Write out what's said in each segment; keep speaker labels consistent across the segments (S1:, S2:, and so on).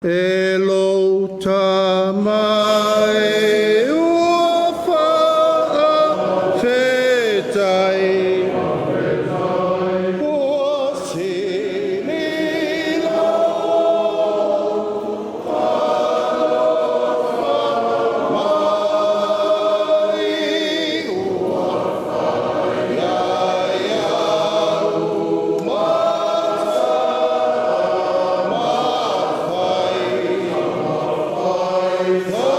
S1: E lou tama e ua faafetai, ua sili lou alofa mai, ua fai au ma tama fai.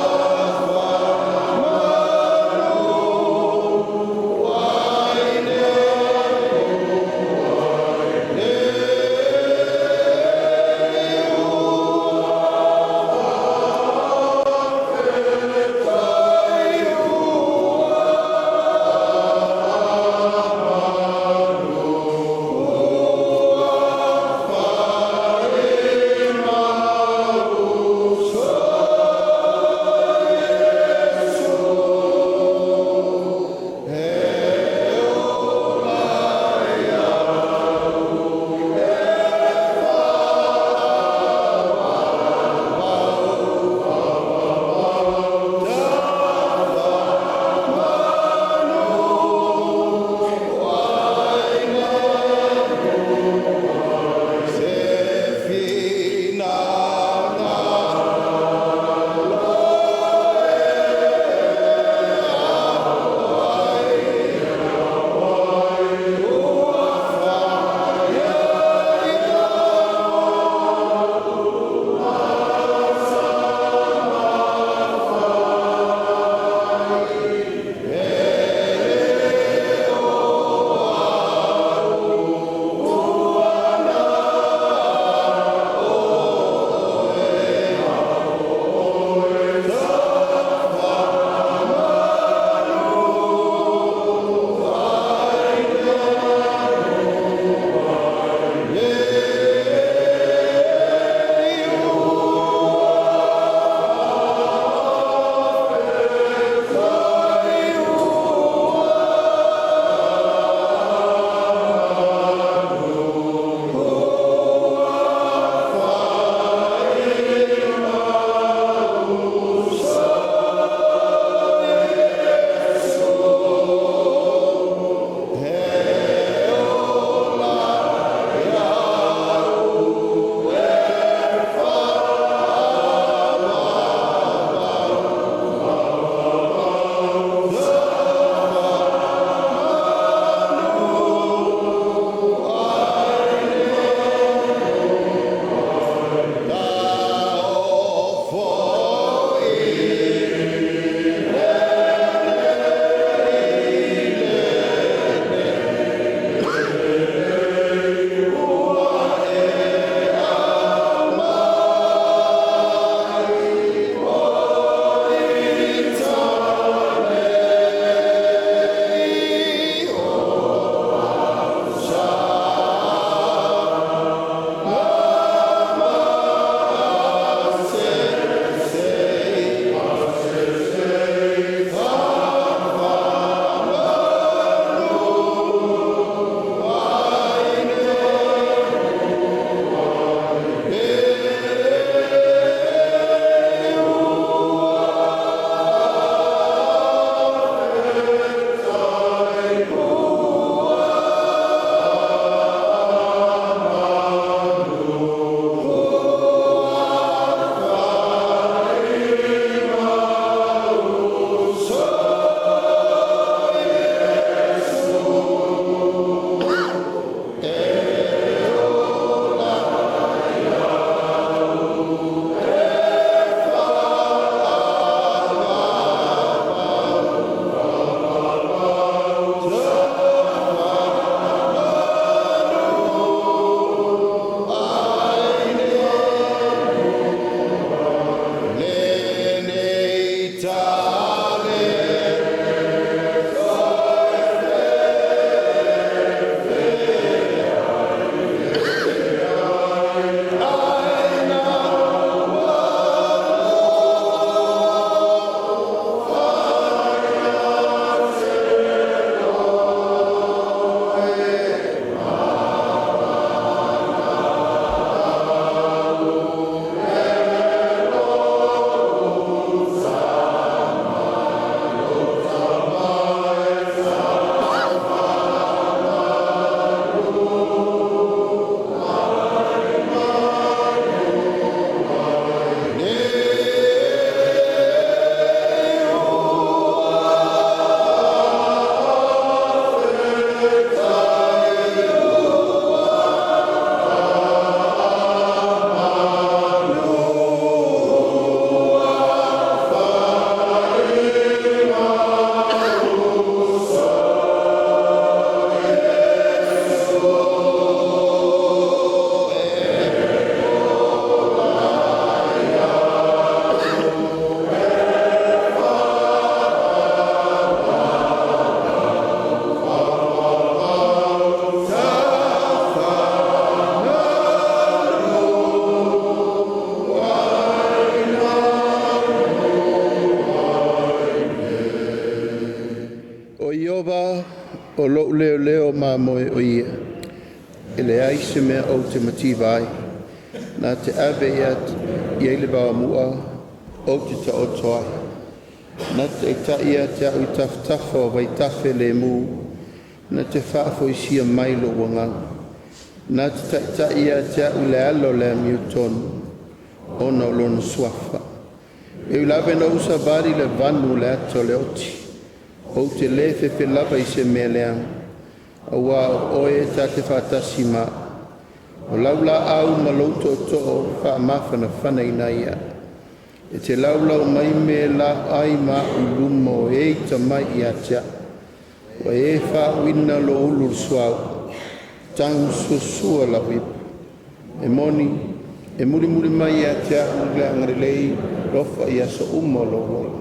S1: O lou leoleo mamoe o ia, e leai se mea ou te mativa ai. Na te ave i ai le vaomu'a ou te taoto ai. Na te taitai ia te a'u i tafatafa o vaitafe lemu, na te faafoisia mai lo'u agaga. Na te taitai ia te a'u i le ala o le amiotonu, ona o lona suafa. E ui lava ina ou savali i le vanu o le ata o le oti, ou te le fefe lava i se mea leaga, auā o Oe ta te faatasi ma a'u. O lau laau ma lou tootoo faamafanafanaina ai a'u. E te laulau mai mea e ai ma a'u i luma o e atamai ia te a'u. Ua e faauuina lou ulu i le suauu, tagosuasua la'u ipu. E moni, e mulimuli mai ia te a'u le agalelei alofa i aso uma o lou ola.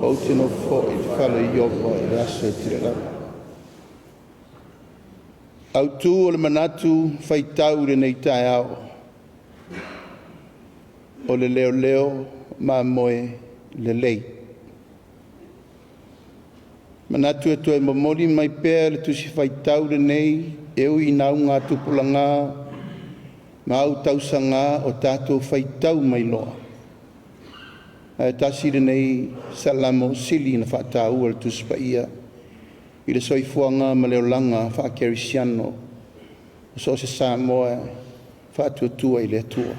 S1: Ou te nofo foi i le fale o Iofa i le aso e tele lava. Autū o le manatu faitau i lenei taeao, o le leoleo mamoe lelei. Manatu e toe momoli mai pea le tusi faitau lenei e ui ina augatupulaga ma autausaga o tatou faitau mai loa. Ae tasi lenei salamo sili na faataua e le Tusi Paia i le soifuaga ma le olaga faakerisiano o so o se Samoa e faatuatua i le Atua.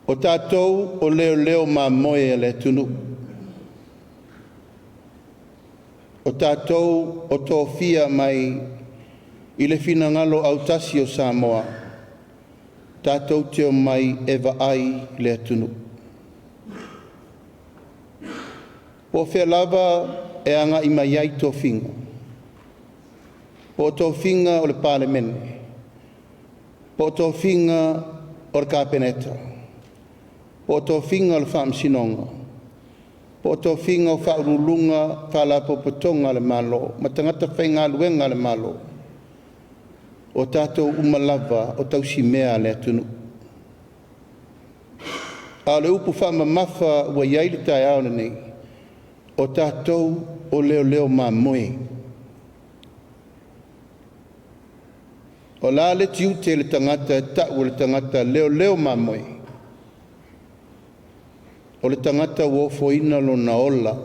S1: O tatou o leoleo mamoe a le atunuu. O tatou o tofia mai i le finagalo autasi o Samoa, tatou te omai e vaai le atunuu. Po o fea lava e agai mai ai tofiga, po o tofiga o le Palemene, po o tofiga o le Kapeneta, po o tofiga o le Faamasinoga, po o tofiga o Faauluuluga Faalapotopotoga a le Malo ma tagata faigaluega a le Malo, o tatou uma lava o tausimea a le atunuu. A o le upu faamamafa ua i ai le taeao lenei, o tatou o leoleo mamoe. O la le tiute le tagata e ta'u o le tagata leoleo mamoe? O le tagata ua ofoina lona ola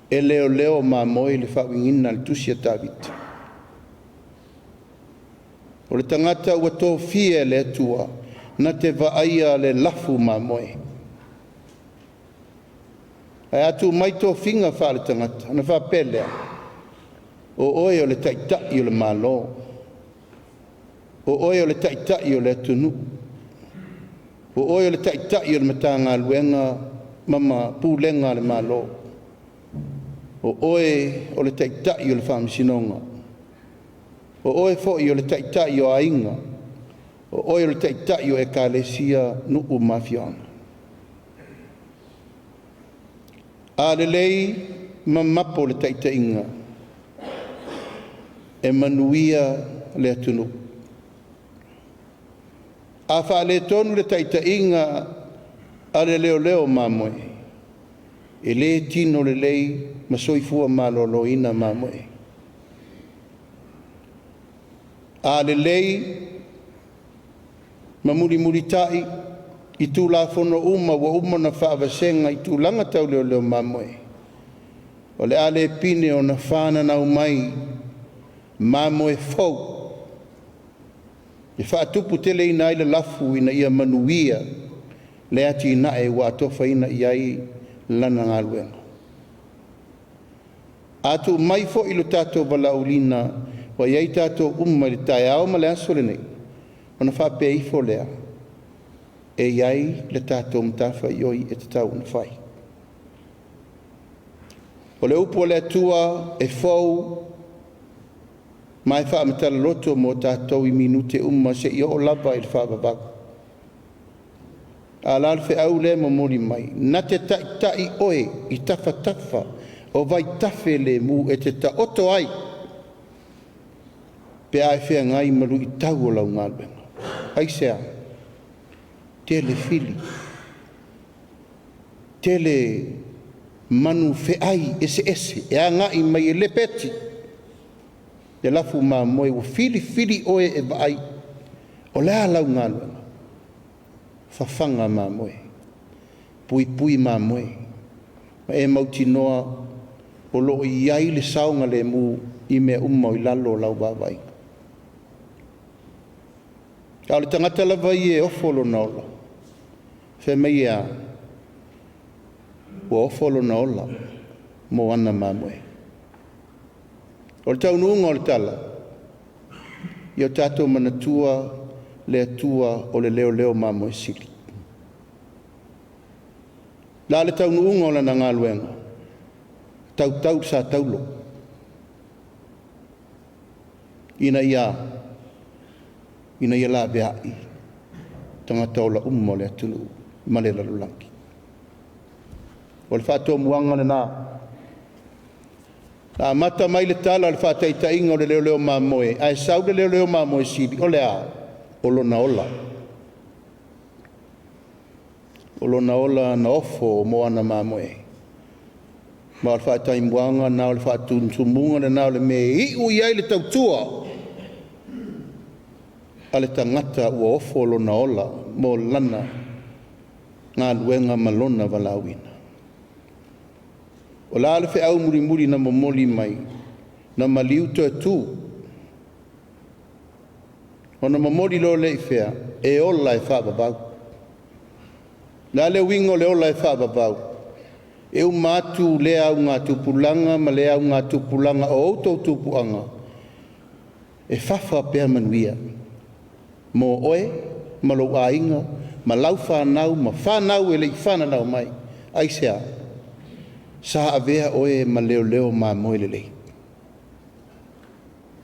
S1: e leoleo mamoe le faauigaina a le tusi a Tavita. O le tagata ua tofia e le Atua na te vaaia le lafu mamoe. Ae a tuu mai tofiga faale-tagata, ona faapea lea, o oe o le taitai o le Malo, o oe o le taitai o le atunuu, o oe o le taitai o le Matagaluega ma Pulega a le Malo, o oe o le taitai o le Faamasinoga, o oe foi o le taitai o aiga, o oe o le taitai o ekalesia, nuu ma afioaga. A lelei ma mapo le taitaiga, e manuia le atunuu. A faaletonu le taitaiga a le leoleo mamoe, e le tino lelei ma soifua maloloina mamoe. A lelei ma mulimulitai i Tulafono uma ua uma ona faavasega i tulaga tau leoleo mamoe, o le a le pine ona whānanau mai mamoe fou e faatuputeleina ai le lafu ina ia manuia le atinae ua atofaina i ai lana galuega. A tuu mai foi lo tatou valaauina ua i ai tatou uma i le taeao ma le aso lenei, ona faapea ifo lea, e i ai le tatou matafaioi e tatau ona fai. O le upu a le Atua e fou ma e faamatala mo tatou i minute uma seia oo lava i le faavavau. A la le feau lea e momoli mai, na te taitai oe i tafatafa o vaitafe lemu e te taoto ai pe a e feagai ma luitau o lau galuega. Aisea? Tele fili, tele manu feai eseese e agai mai e lepeti le lafu mamoe, ua filifili oe e vaai. O le a lau galuega? Fafaga mamoe, puipui mamoe, ma e mautinoa o lo o i ai le saogalemu i mea uma o i lalo o lau vaavaaiga. A o le tagata lava ia e ofo lona ola, fai mai e a? Ua ofo lona ola mo ana mamoe. O le taunuuga o le tala, ia o tatou manatua le Atua o le leoleo mamoe sili. La le taunuuga o lana galuega, tautau sa taulo, ina ia laveai tagata ola uma o le atunuu ma le lalolagi. O le faatomuaga lena. Na amata mai le tala o le faataitaiga o le leoleo mamoe, ae sau le leoleo mamoe sili, o le a? O lona ola. O lona ola na ofo mo ana mamoe. Ma o le faataimuaga na o le faatumutumuga lena o le mea e iu i ai le tautua a le tagata ua ofo lona ola mo lana galuega ma lona valaauina. O la le feau mulimuli na momoli mai, na maliu toe tu. Ona momoli loa lea i fea, e ola e faavavau. La le uiga o le ola e faavavau, e uma atu lea auga tupulaga ma lea auga tupulaga o outou tupuaga, e fafa pea manuia mo oe ma lou aiga, ma lau whanau, ma whanau e le i whananau mai. Aisea, sa avea oe ma leoleo mamoe lelei.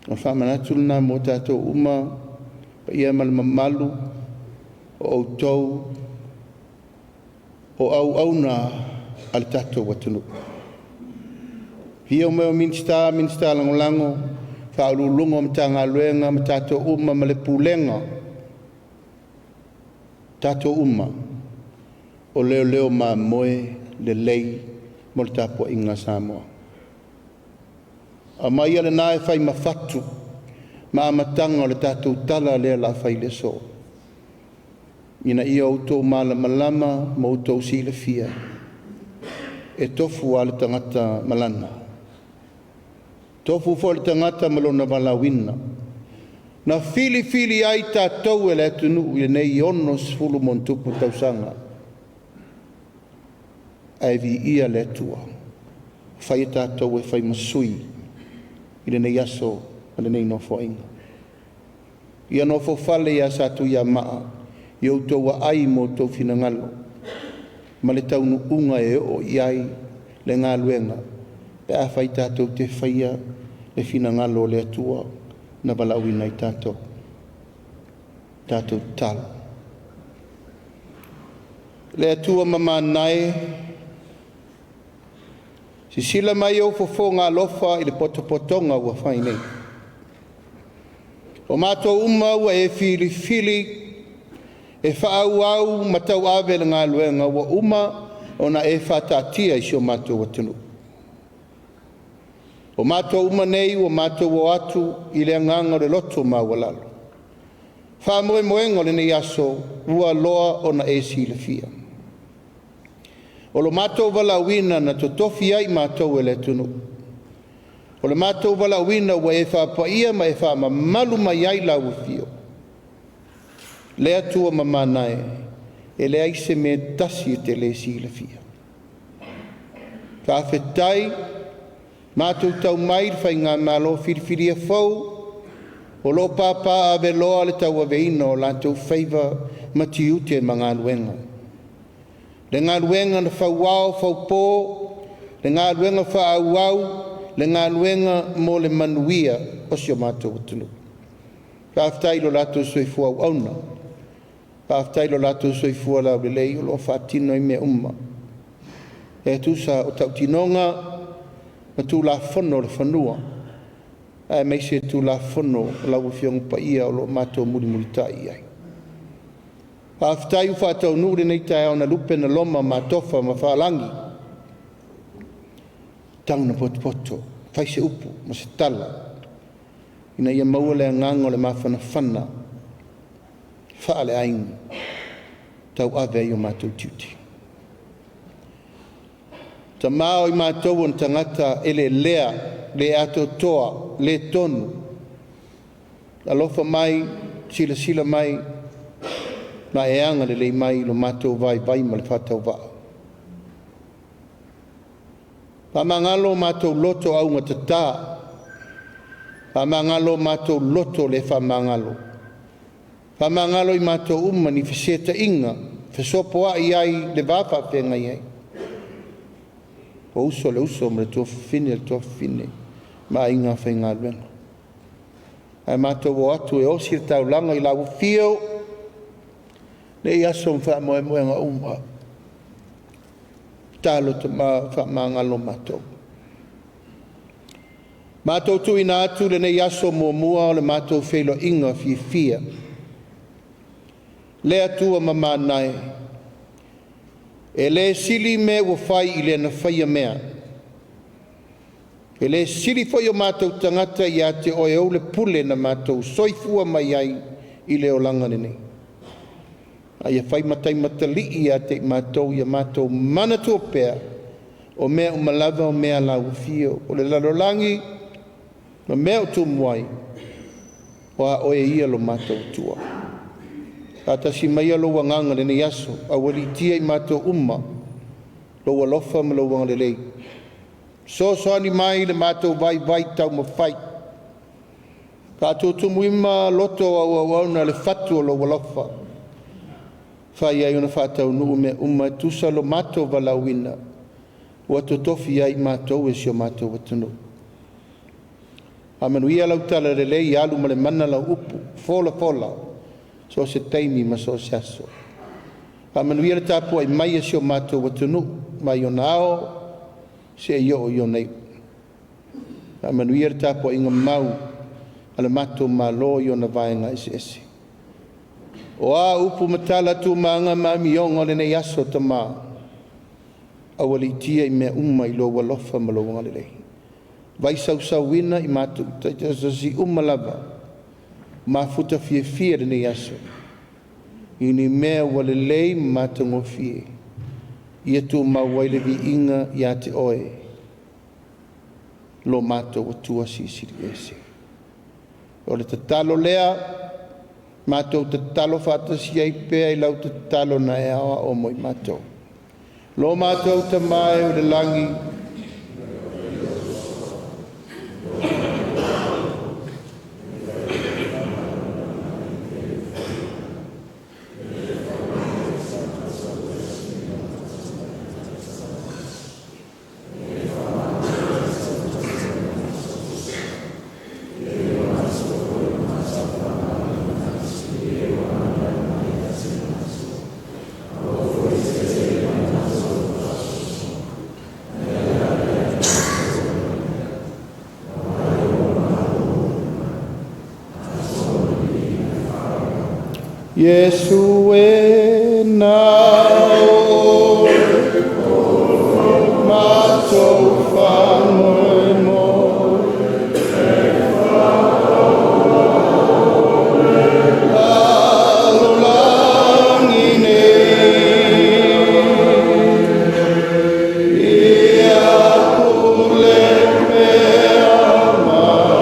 S1: O whaamanatu lena mo tātou uma, paia ma le mamalu o outou, o auauna a le tatou atunuu. Fia o mea o Minisita, Minisita Lagolago, Faauluuluga o Matagaluega ma tatou uma ma le Pulega, tatou uma, o leoleo mamoe lelei mo le tapuaiga a Samoa. Aumai lena e fai ma fatu ma amataga o le tatou tala lea la fai le aso. Ina ia outou malamalama ma outou silafia e tofu a le tagata malana. Tofu foi le tagata ma lona valaauina. Na filifili ai tatou e le atunuu i lenei 60 ma tupu tausaga. Ae viia le Atua. Fai e tatou e fai ma sui i lenei aso ma lenei nofoaiga. Ia nofo fale ia Satuiamaa i outou aai ma outou finagalo ma le taunuuga e oo i ai le galuega pe a fai tatou te faia le finagalo o le Atua na valaauina ai tatou. Tatou tatalo. Le Atua mamanae, sisila mai ou fofoga alofa i le potopotoga ua fai nei. O matou uma ua e filifili e faaauau ma tauave le galuega ua uma ona e faataatia i si o matou atunuu. O matou uma nei ua matou o atu i le agaga o le loto maualalo. Faamoemoega o lenei aso ua loa ona e silafia. O lo matou valaauina na totofi ai matou e le atunuu. O le matou valaauina ua e faapaia ma e faamamalu mai ai lau afio. Le Atua mamanae, e leai se mea tasi e te le silafia. Faafetai, matou tau mai le faigamalo filifilia fou, o lo pāpā aveloa le tauaveina o latou faiva ma tiute ma galuega. Le galuega na fauao faupō, le galuega faaauau, le galuega mo le manuia o si o matou atunuu. Faafetai lo latou soifua auauna. Faafetai lo latou soifua laulelei o lo o faatino ai mea uma. E tusa o tautinoga ma tulafono o le fanua, aemaise tulafono o lau Afioga Paia o lo o matou mulimulitai i ai. Faafetai ua faataunuu lenei taeao na lupe na loma matofa ma faalagi. Tatau ona potopoto, fai se upu ma se tala, ina ia maua le agaga o le mafanafana faaleaiga tauave ai o matou tiute. Tamā o i matou o ni tagata eleelea, le atoatoa, le tonu, alofa mai, silasila mai, ma e agalelei mai i lo matou vaivai ma le faatauvaa. Faamagalo o matou loto augatata, faamagalo o matou loto le faamagalo, faamagalo i matou uma ni fesetaiga, fesopoai ai le va faafeagai ai. O uso le uso ma le tuafafine le tuafafine ma aiga faigaluega. Ae matou o atu e osi le taulaga i lau afio, nei aso ma faamoemoega uma. Tatalo Tama faamagalo matou. Matou tuuina atu lenei aso muamua o le matou feiloaiga fiafia. Le Atua mamanae, e le sili mea ua fai i le na faia mea. E le sili foi o matou tagata ia te oe ou le pule na matou soifua mai ai i le olaga lenei. A ia fai matai matalii ia te i matou ia matou manatua pea o mea uma lava o mea lau afio o le lalolagi ma mea o tumu ai, o a oe ia lo matou Atua. Faatasi maia lou agaga lenei aso, aualiitia i matou uma, lou alofa ma lou agalelei. Fesoasoani mai i le matou vaivai taumafai. Faatutumuina loto o au auauna le fatu o lou alofa. Fai ai ona faataunuu mea uma e tusa lo matou valaauina, ua totofi ai matou e si o matou atunuu. Faamanuia lau talalelei, alu ma le mana lau upu, fola fola, so o se taimi ma so o se aso. Faamanuia le tapuai mai a si o matou atunuu, mai ona ao seia oo i ona iu. Faamanuia le tapuaiga mau a le matou Malo i ona vaega eseese. O a upu ma tala, tu ma aga ma amioga o lenei aso Tama, aualiitia i mea uma i lou alofa ma lou agalelei. Vaisausauina i matou taitasi uma lava, mafuta fiafia lenei aso, i ni mea ua lelei ma matagofie, ia tumau ai le viiga ia te oe, lo matou Atua Silisili Ese. O le tatalo lea, matou tatalo faatasi ai pea i lau tatalo na e aoao mo i matou. Lo matou Tama e i le lagi, Iesu e na o matou faamoemoe. Lalolagi nei, ia pule pea mai.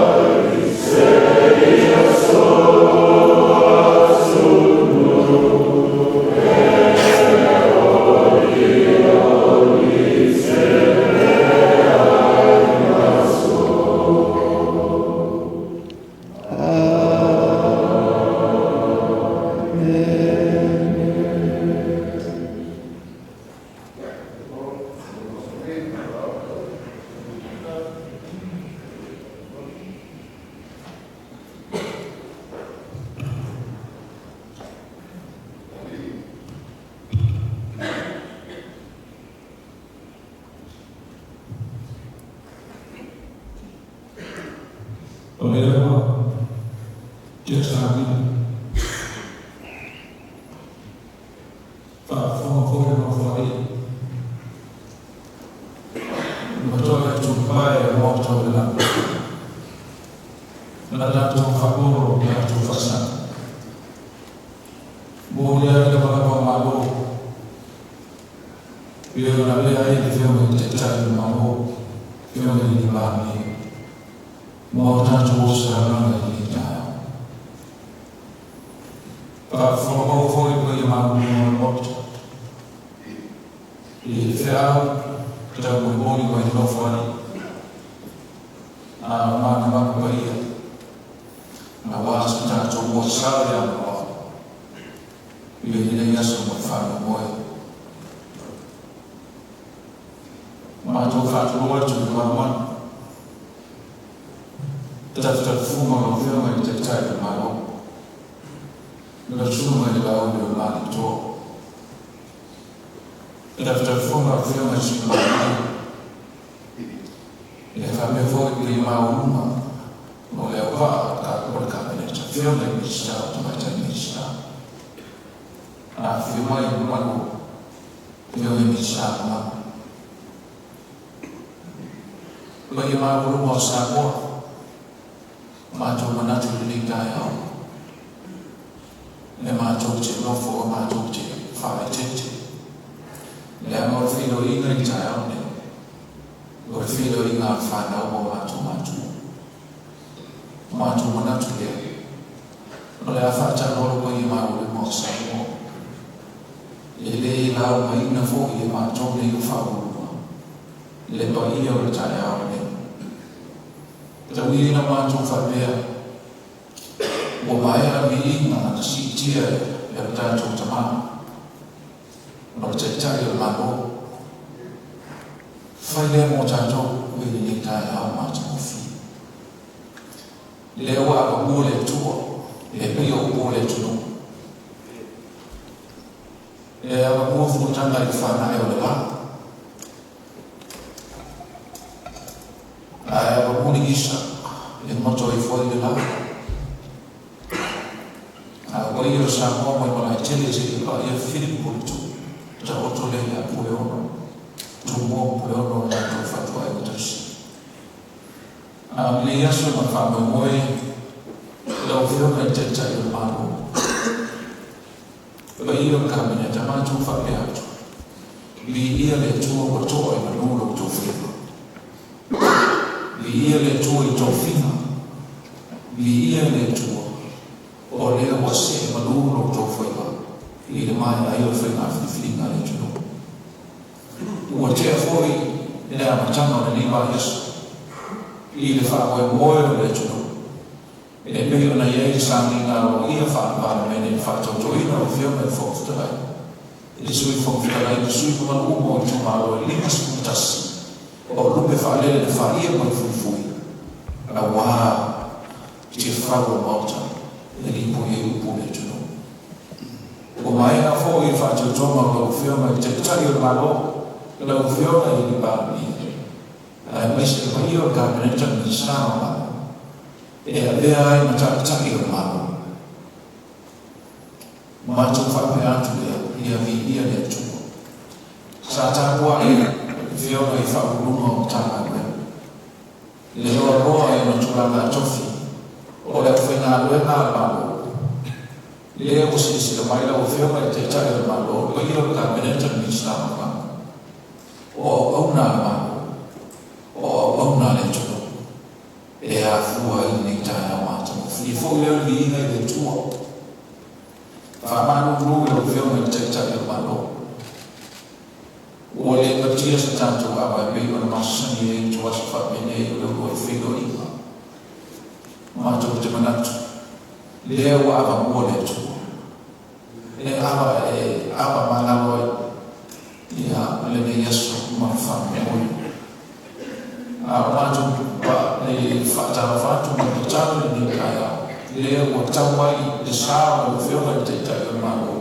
S2: Og laver Jack. Faafofoga foi le Nofoalii, ua toe Na tatou faapolo le tatou faasaga. Mo lea le lava malo. Pei ona avea ai le Afioga i le Taitai o le Malo, Afioga i le Palemia, mo tatou ositaulaga i lenei taeao. Faafofoga foi le paia maualuga o le Maota i le feau taumolimoli mai le Nofoalii a o manumanu paia aua so tatou muasau le avanoa i lenei aso ma le faamoemoe. Matou faatulou atu i le manumanu tafutafuga o lau Afioga i le Taitai o le Malo, lau Susuga i le Laauli o le Malietoa, tafutafuga o Afioga i Sui Palemia, e faapea foi le maualuga o le auvaa o le Kapeneta, Afioga i Minisita o Tamaitai Minisita, afifio mai le mamalu o Afioga i Minisita Lagolago. Paia maualuga o Samoa, matou manatu i lenei taeao, le matou te nofo o matou te faaeteete, leaga o le feiloaiga i le taeao nei, o le feiloaiga a fanau ma matou matua. Matou manatu lea, o le a faataloa le paia maualuga o Samoa, e le laumaina foi e matou nei o faauluuluga le paia o le taeao nei. Tau ia ina matou faapea, ua maea viiga na siitia e le tatou Tama, o le Taitai o le Malo. Fai lea mo tatou i lenei taeao matagofie. Lea ua avamua le Atua, e pei o upu o le atunuu. E avamua fuataga i le fanae o le la. Ae avamua le gisa e goto ai foi le la. A o paia o Samoa mai Malaetele seia paia Filipu Puletuu, taoto lea ia Puleono, Tumua ma Puleono o le latou fatuaiga tasi. A o lenei aso ma le faamoemoe lau Afioga i le Taitai o le Malo, paia o le Kapeneta, matou faapea atu, viia le Atua ua toa i manu lo outou faiva. Viia le Atua i tofiga, viia le Atua o lea ua see manu lo outou faiva i le maea ai o le faiga filifiliga a le atunuu. Ua tea foi le amataga o lenei vaiaso i le faamoemoe o le atunuu e pei ona i ai le sauniga aloaia faale-Palemene i le faatautoina o le Afioga i le Fofoga Fetalai, le Sui Fofoga Fetalai ma sui mamalu uma o itumalo e 51 o lupe faalele na faia mai fuifui aua tiafau o le Maota e lipoi ai upu o le atunuu. Ua maea foi le faatautoga o lau Afioga i le Taitai o le Malo, lau Afioga i le Palemia, aemaise le paia o le Kapeneta ma Minisita Lagolago e avea ai ma Taitai o le Malo. Matou faapea atu lea, ia viia le Atua. Sa tapuai Afioga i Faauluuluga o Matagaluega, le loaloa i ona tulaga tofi o le aufaigaluega a le Malo. Lea ua silasila mai lau Afioga i le Taitai o le Malo, le paia o le Kapeneta ma Minisita Lagolago, o auauna a le Malo, o auauna a le atunuu e afua ai lenei taeao matagofie. Foi lea o le viiga i le Atua. Faamalulu i lau Afioga i le Taitai o le Malo, ua le gatia se tatou ava e pei ona masani ai i ituaso faapenei o le uluai feiloaiga. Matou te manatu, lea ua avamua le Atua, e ava e ava malalo ai ia lenei aso ma le faamoemoe. A o matou le faatalofa atu ma le tatalo i lenei taeao, lea ua tau ai le sa o lau Afioga i le Taitai o le Malo,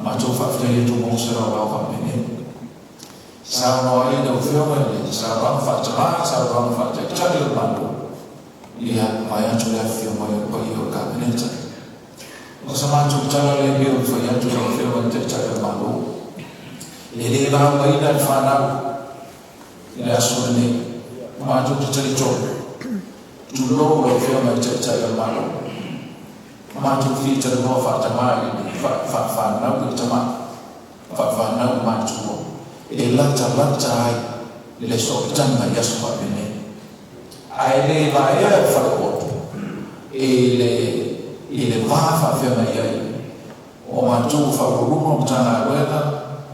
S2: matou faafetai atu mo se laolao faapenei. Saunoa ai lau Afioga i le saunoaga faa-tama, saunoaga faa-Taitai o le Malo, ia vaeatu le afifio mai o le paia o le Kapeneta. O sa matou tala lea e pei ona fai atu lau Afioga i le Taitai o le Malo, e le laumaina le fanau i le aso lenei. Matou te talitonu Tulou lau Afioga i le Taitai o le Malo. Matou fia talanoa faatamā i le faafanau i le tama, faafanau i matua, e latalata ai le sootaga i aso faapenei. Ae le vaea le falepoto i le i le va faafeagai ai o matou o Faauluuluga o Matagaluega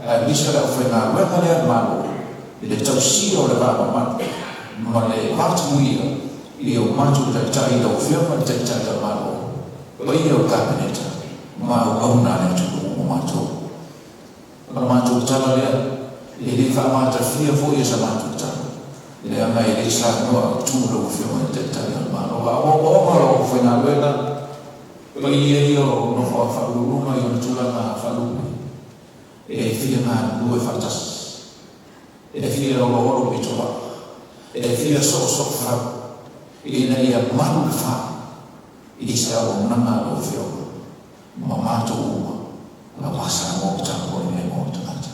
S2: aemaise le aufaigaluega lea a le Malo i le tausia o le va mamalu ma le vatamuia i o matou taitai, lau Afioga i le Taitai o le Malo, paia o le Kapeneta ma auauna a le atunuu ma matou. O le matou tala lea, e le faamatafia foi e sa matou tala, leaga e le saunoa autu lau Afioga i le Taitai o le Malo. A o omoomo o lau aufaigaluega, paia ia o nofo a Faauluuluga i ona tulaga faalupe, e fia galulue faatasi, e fia oloholo pitolao, e fia soosoofau, ina ia malu le fa i se auaunaga a lau Afioga ma matou uma aua Samoa ua tapuai mai mo tagata.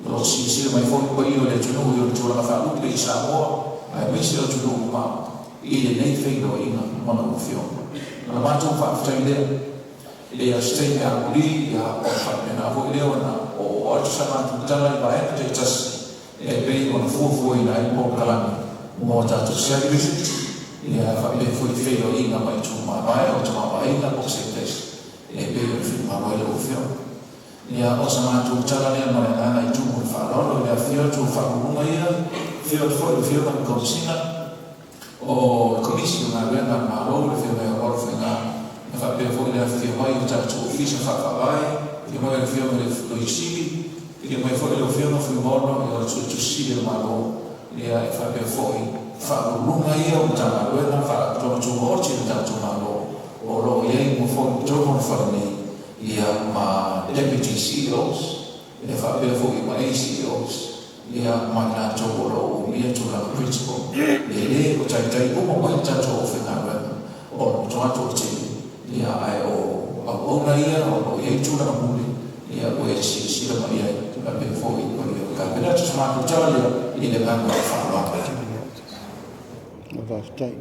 S2: O lo o silasila mai foi le paia o le atunuu i ona tulaga faalupe i Samoa aemaise o atunuu mamao i lenei feiloaiga ma lau Afioga. O le matou faafetai lea i le se taimi amuli, ia, ona faapena foi lea ona oo atu sa matou tala i vaega taitasi e pei ona fuafuaina ai le polokalame mo a tatou study visit, ia faapea foi feiloaiga mai itumalo o tamaoaiga po o se tasi e pei ona finagalo ai lau Afioga. Ia, o sa matou tala lea ma le agaga i tumu o le faaaloalo i le afifio atu o Faauluuluga ia, afio atu foi le Afioga i le Komesina o le Komisi o Galuega a le Malo, le Afioga ia Olo Faiga, e faapea foi le afifio mai o tatou Ofisa Faavae, afio mai le Afioga i le Loia Sili, afio mai foi le Afioga Fuimaono o le Suetusi Sili a le Malo, ia e faapea foi Faauluuluga ia o Matagaluega ma Faalapotopotoga Tumaoti a le tatou Malo o lo o i ai uma foi i totonu o le fale nei, ia ma Deputy CEOs, e faapea foi ma ACEOs, ia ma i latou o lo o umia tulaga principal. E le o taitai uma mai le tatou aufaigaluega o le matua toatele, ia ae o auauna ia o lo o i ai tulaga mule, ia ua e silasila mai ai, faapea foi i paia o le Kapeneta. Se matou tala lea i le agaga o le faaaloalo.
S1: Faafetai.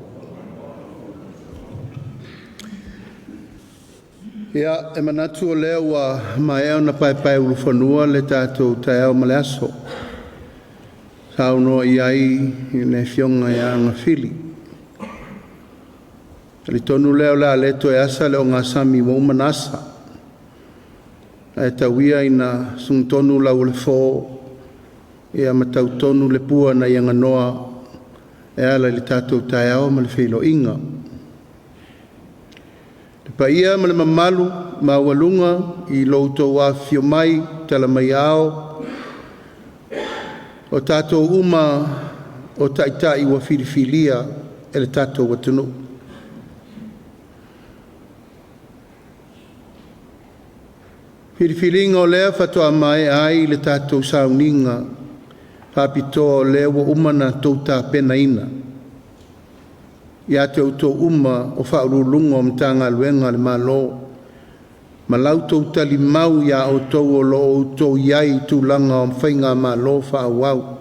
S1: Ia, e manatu o lea ua maea ona paepaeulufanua le tatou taeao ma le aso. Saunoa i ai le Afioga ia Agafili. Talitonu lea o le a le toe asa le ogasami ua uma ona asa. Ae tau ia ina sugutonu lau o le fo, ia ma tautonu le pua nai aganoa e ala i le tatou taeao ma le feiloaiga. Le paia ma le mamalu maualuga i lo outou afifio mai, tala mai ao, o tatou uma o taitai ua filifilia e le tatou atunuu. Filifiliga o lea faatoa maea ai le tatou sauniga faapitoa o lea ua uma ona outou tapenaina ia te outou uma o Faauluuluga o Matagaluega a le Malo ma la outou talimau ia outou o lo o outou i ai i tulaga o faigamalo faaauau.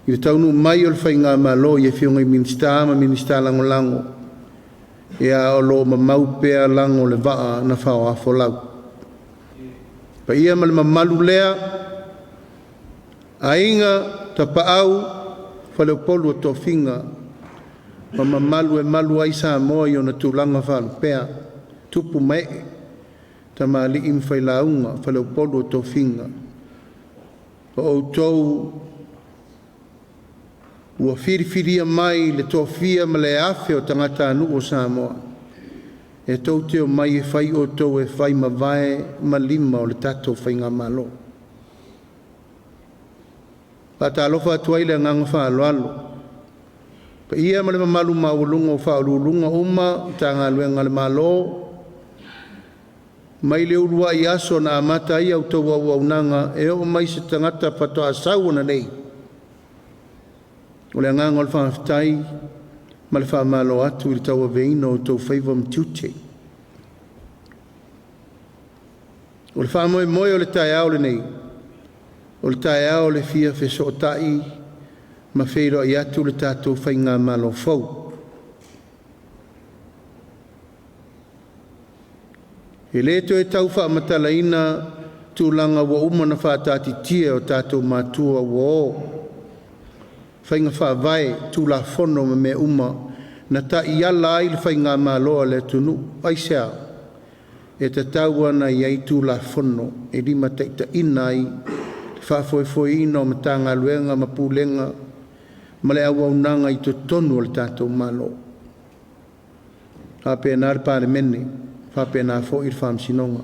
S1: I le taunuu mai o le faigamalo i Afioga i Minisita ma Minisita Lagolago, ia o lo o mamau pea lago o le vaa na faoafolau. Paia ma le mamalu lea, aiga, tapaau, faleupolu o tofiga, ma mamalu e malu ai Samoa i ona tulaga faalupea, tupu ma ee, tamalii ma failauga, faleupolu o tofiga. O outou ua filifilia mai le tofia ma le afe o tagatanuu o Samoa, e tou te omai e fai outou e fai mavae ma lima o le tatou faigamalo. Faatalofa atu ai le agaga faaaloalo, paia ma le mamalu maualuga o Faauluuluga uma o Matagaluega a le Malo, mai le uluai aso na amata ai a outou auaunaga e oo mai i se tagata faatoa sau ananei. O le agaga o le faafetai ma le faamalo atu i le tauaveina o outou faiva ma tiute. O le faamoemoe o le taeao lenei, o le taeao o le fia fesootai ma feiloai atu le tatou Faigamalo fou. E le toe tau faamatalaina tulaga ua uma ona faataatitia e o tatou matua ua o faiga faavae, Tulafono ma mea uma na taiala ai le faigamalo a le atunuu. Aisea? E tatau ona i ai Tulafono e limataitaiina ai le faafoefoeina o Matagaluega ma Pulega ma le auaunaga i totonu o le tatou Malo. Faapena le Palemene, faapena foi le Faamasinoga.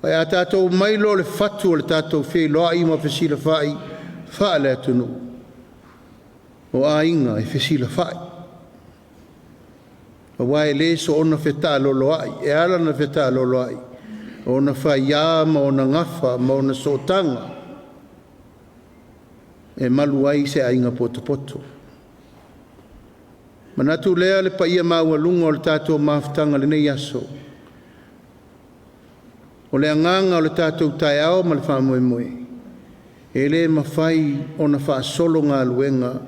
S1: Ae a tatou omai loa i le fatu o le tatou feiloai ma fesilafai faale-atunuu, o aiga e fesilafai, aua e le soona fetaaloloai. E ala ona fetaaloloai, o ona faia ma ona gafa ma ona sootaga e malu ai se aiga potopoto. Manatu lea le paia maualuga o le tatou mafutaga i lenei aso, o le agaga o le tatou taeao ma le faamoemoe, e le mafai ona faasolo galuega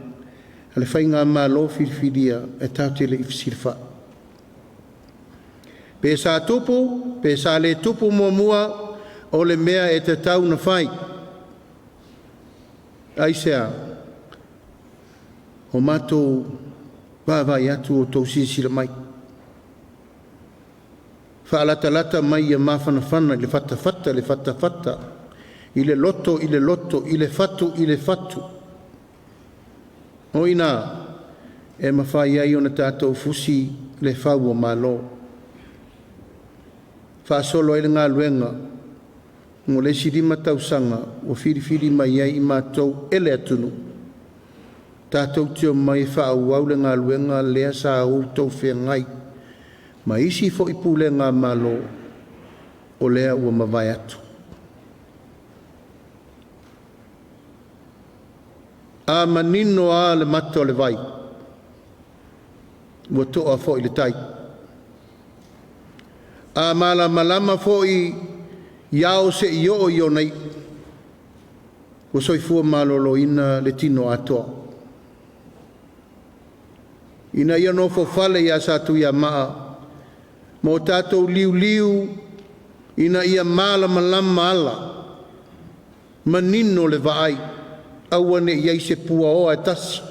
S1: a le Faigamalo filifilia e tatou te le i fesilafai. Pe sa tupu, pe sa le tupu muamua, o le mea e tatau ona fai. Aisea? O matou vaavaai atu o outou silasila mai, faalatalata mai ia mafanafana i le fatafata i le fatafata, i le loto i le loto, i le fatu i le fatu. O i ina e mafai ai ona tatou fusi le fau o Malo, faasolo ai le galuega mo le isi 5 tausaga ua filifili mai ai i matou e le atunuu, tatou te omai e faaauau le galuega lea sa outou feagai ma isi foi pulega a Malo o lea ua mavae atu. A manino lava le mata o le vai, ua to'a foi le tai. A malamalama foi i ao seia oo i ona iu, ua soifua maloloina le tino atoa. Ina ia nofofale ia Satuiamaa ma o tatou liuliu ina ia malamalama ala, manino le vaai, aua ne i i ai se puaoa e tasi,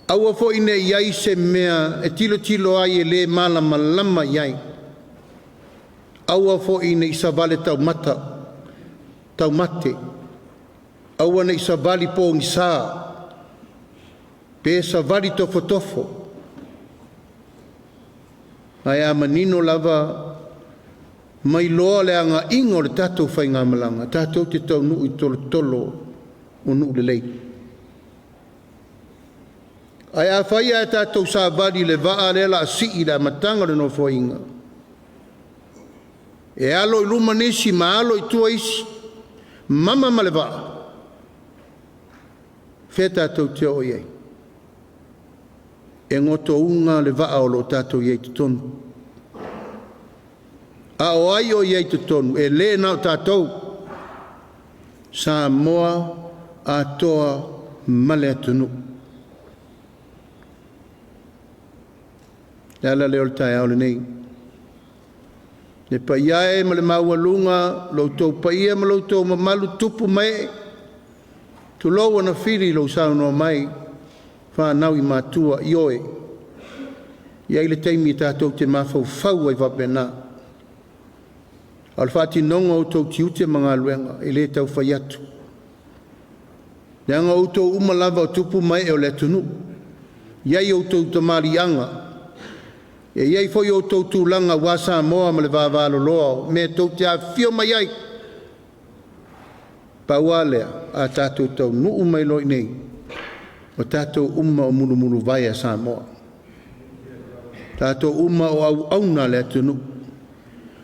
S1: aua foi ne i i ai se mea e tilotilo ai e le malamalama i ai, aua foi ne i savali taumate, aua ne i savali pogisa, pe savali tofotofo, ae a manino lava ma iloa le agaiga o le tatou faigamalaga, tatou te taunuu i tolotolo o nuu lelei. Ae afai ae tatou savali i le vaa lea o le a sii i le amataga o le Nofoaiga, e alo i luma nisi ma alo i tua isi, mama ma le vaa, fea tatou te oo i ai? E gotouga le vaa o lo o tatou i ai i totonu. A o ai o i ai i totonu? E le na o tatou, Samoa atoa ma le atunuu. Le ala lea o le taeao lenei. Le paia e ma le maualuga, lo outou paia ma lo outou mamalu tupu ma ee, tulou ona fili lou saunoa mai, fanau i matua, ioe, e i ai le taimi tatou te mafaufau ai faapena. A o le faatinoga o outou tiute ma galuega e le tau fai atu. Leaga o outou uma lava o tupu ma ee o le atunuu. E i ai outou tamaliiaga, e i ai foi outou tulaga aua Samoa ma le vavaloloa o mea tou te afifio mai ai. Pau lava lea, a tatou taunuu mai loa i inei, o tatou uma o mulumuluvae a Samoa. Tatou uma o auauna a le atunuu.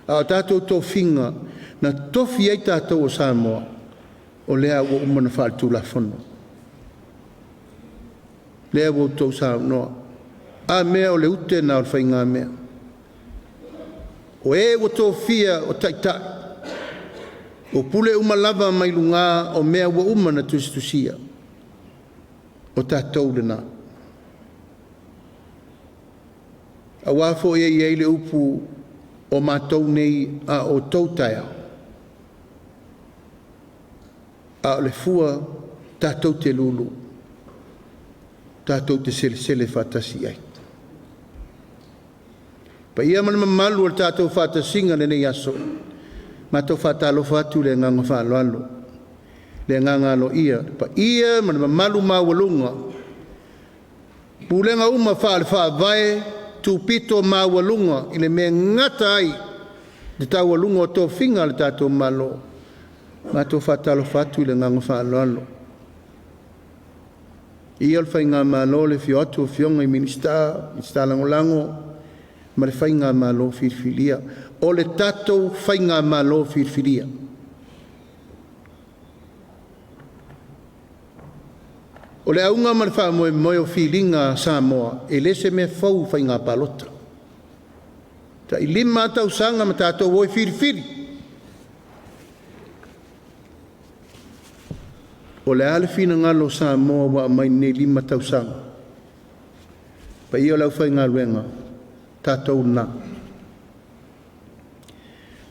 S1: A o tatou tofiga na tofi ai tatou o Samoa, o lea ua uma ona faale-Tulafono. Lea ua outou saunoa. A mea o le ute lena o le faigamea. O e ua tofia o taitai, O pule uma lava mai luga o mea ua uma na tusitusia. O tatou lena. Auā foi e i ai le upu o matou nei a o outou taeao. A o le fua tatou te lulu, tatou te selesele faatasi i ai. Paia ma le mamalu o le tatou faatasiga lenei aso, matou faatalofa atu le agaga faaaloalo, le agaga aloaia, le paia ma le mamalu maualuga, pulega uma faale-faavae, tupito maualuga i le mea e gata ai le taualuga o tofiga a le tatou Malo. Matou faatalofa atu i le agaga faaaloalo. Ia o le Faigamalo le afio atu o Afioga i Minisita, Minisita Lagolago ma le Faigamalo filifilia. O le tatou Faigamalo filifilia. O le auga ma le faamoemoe o filiga a Samoa, e le se mea fou faiga palota. Tai 5 tausaga ma tatou o e filifili. O le a le finagalo o Samoa ua aumai nei 5 tausaga. Paia o le aufaigaluega, tatou na.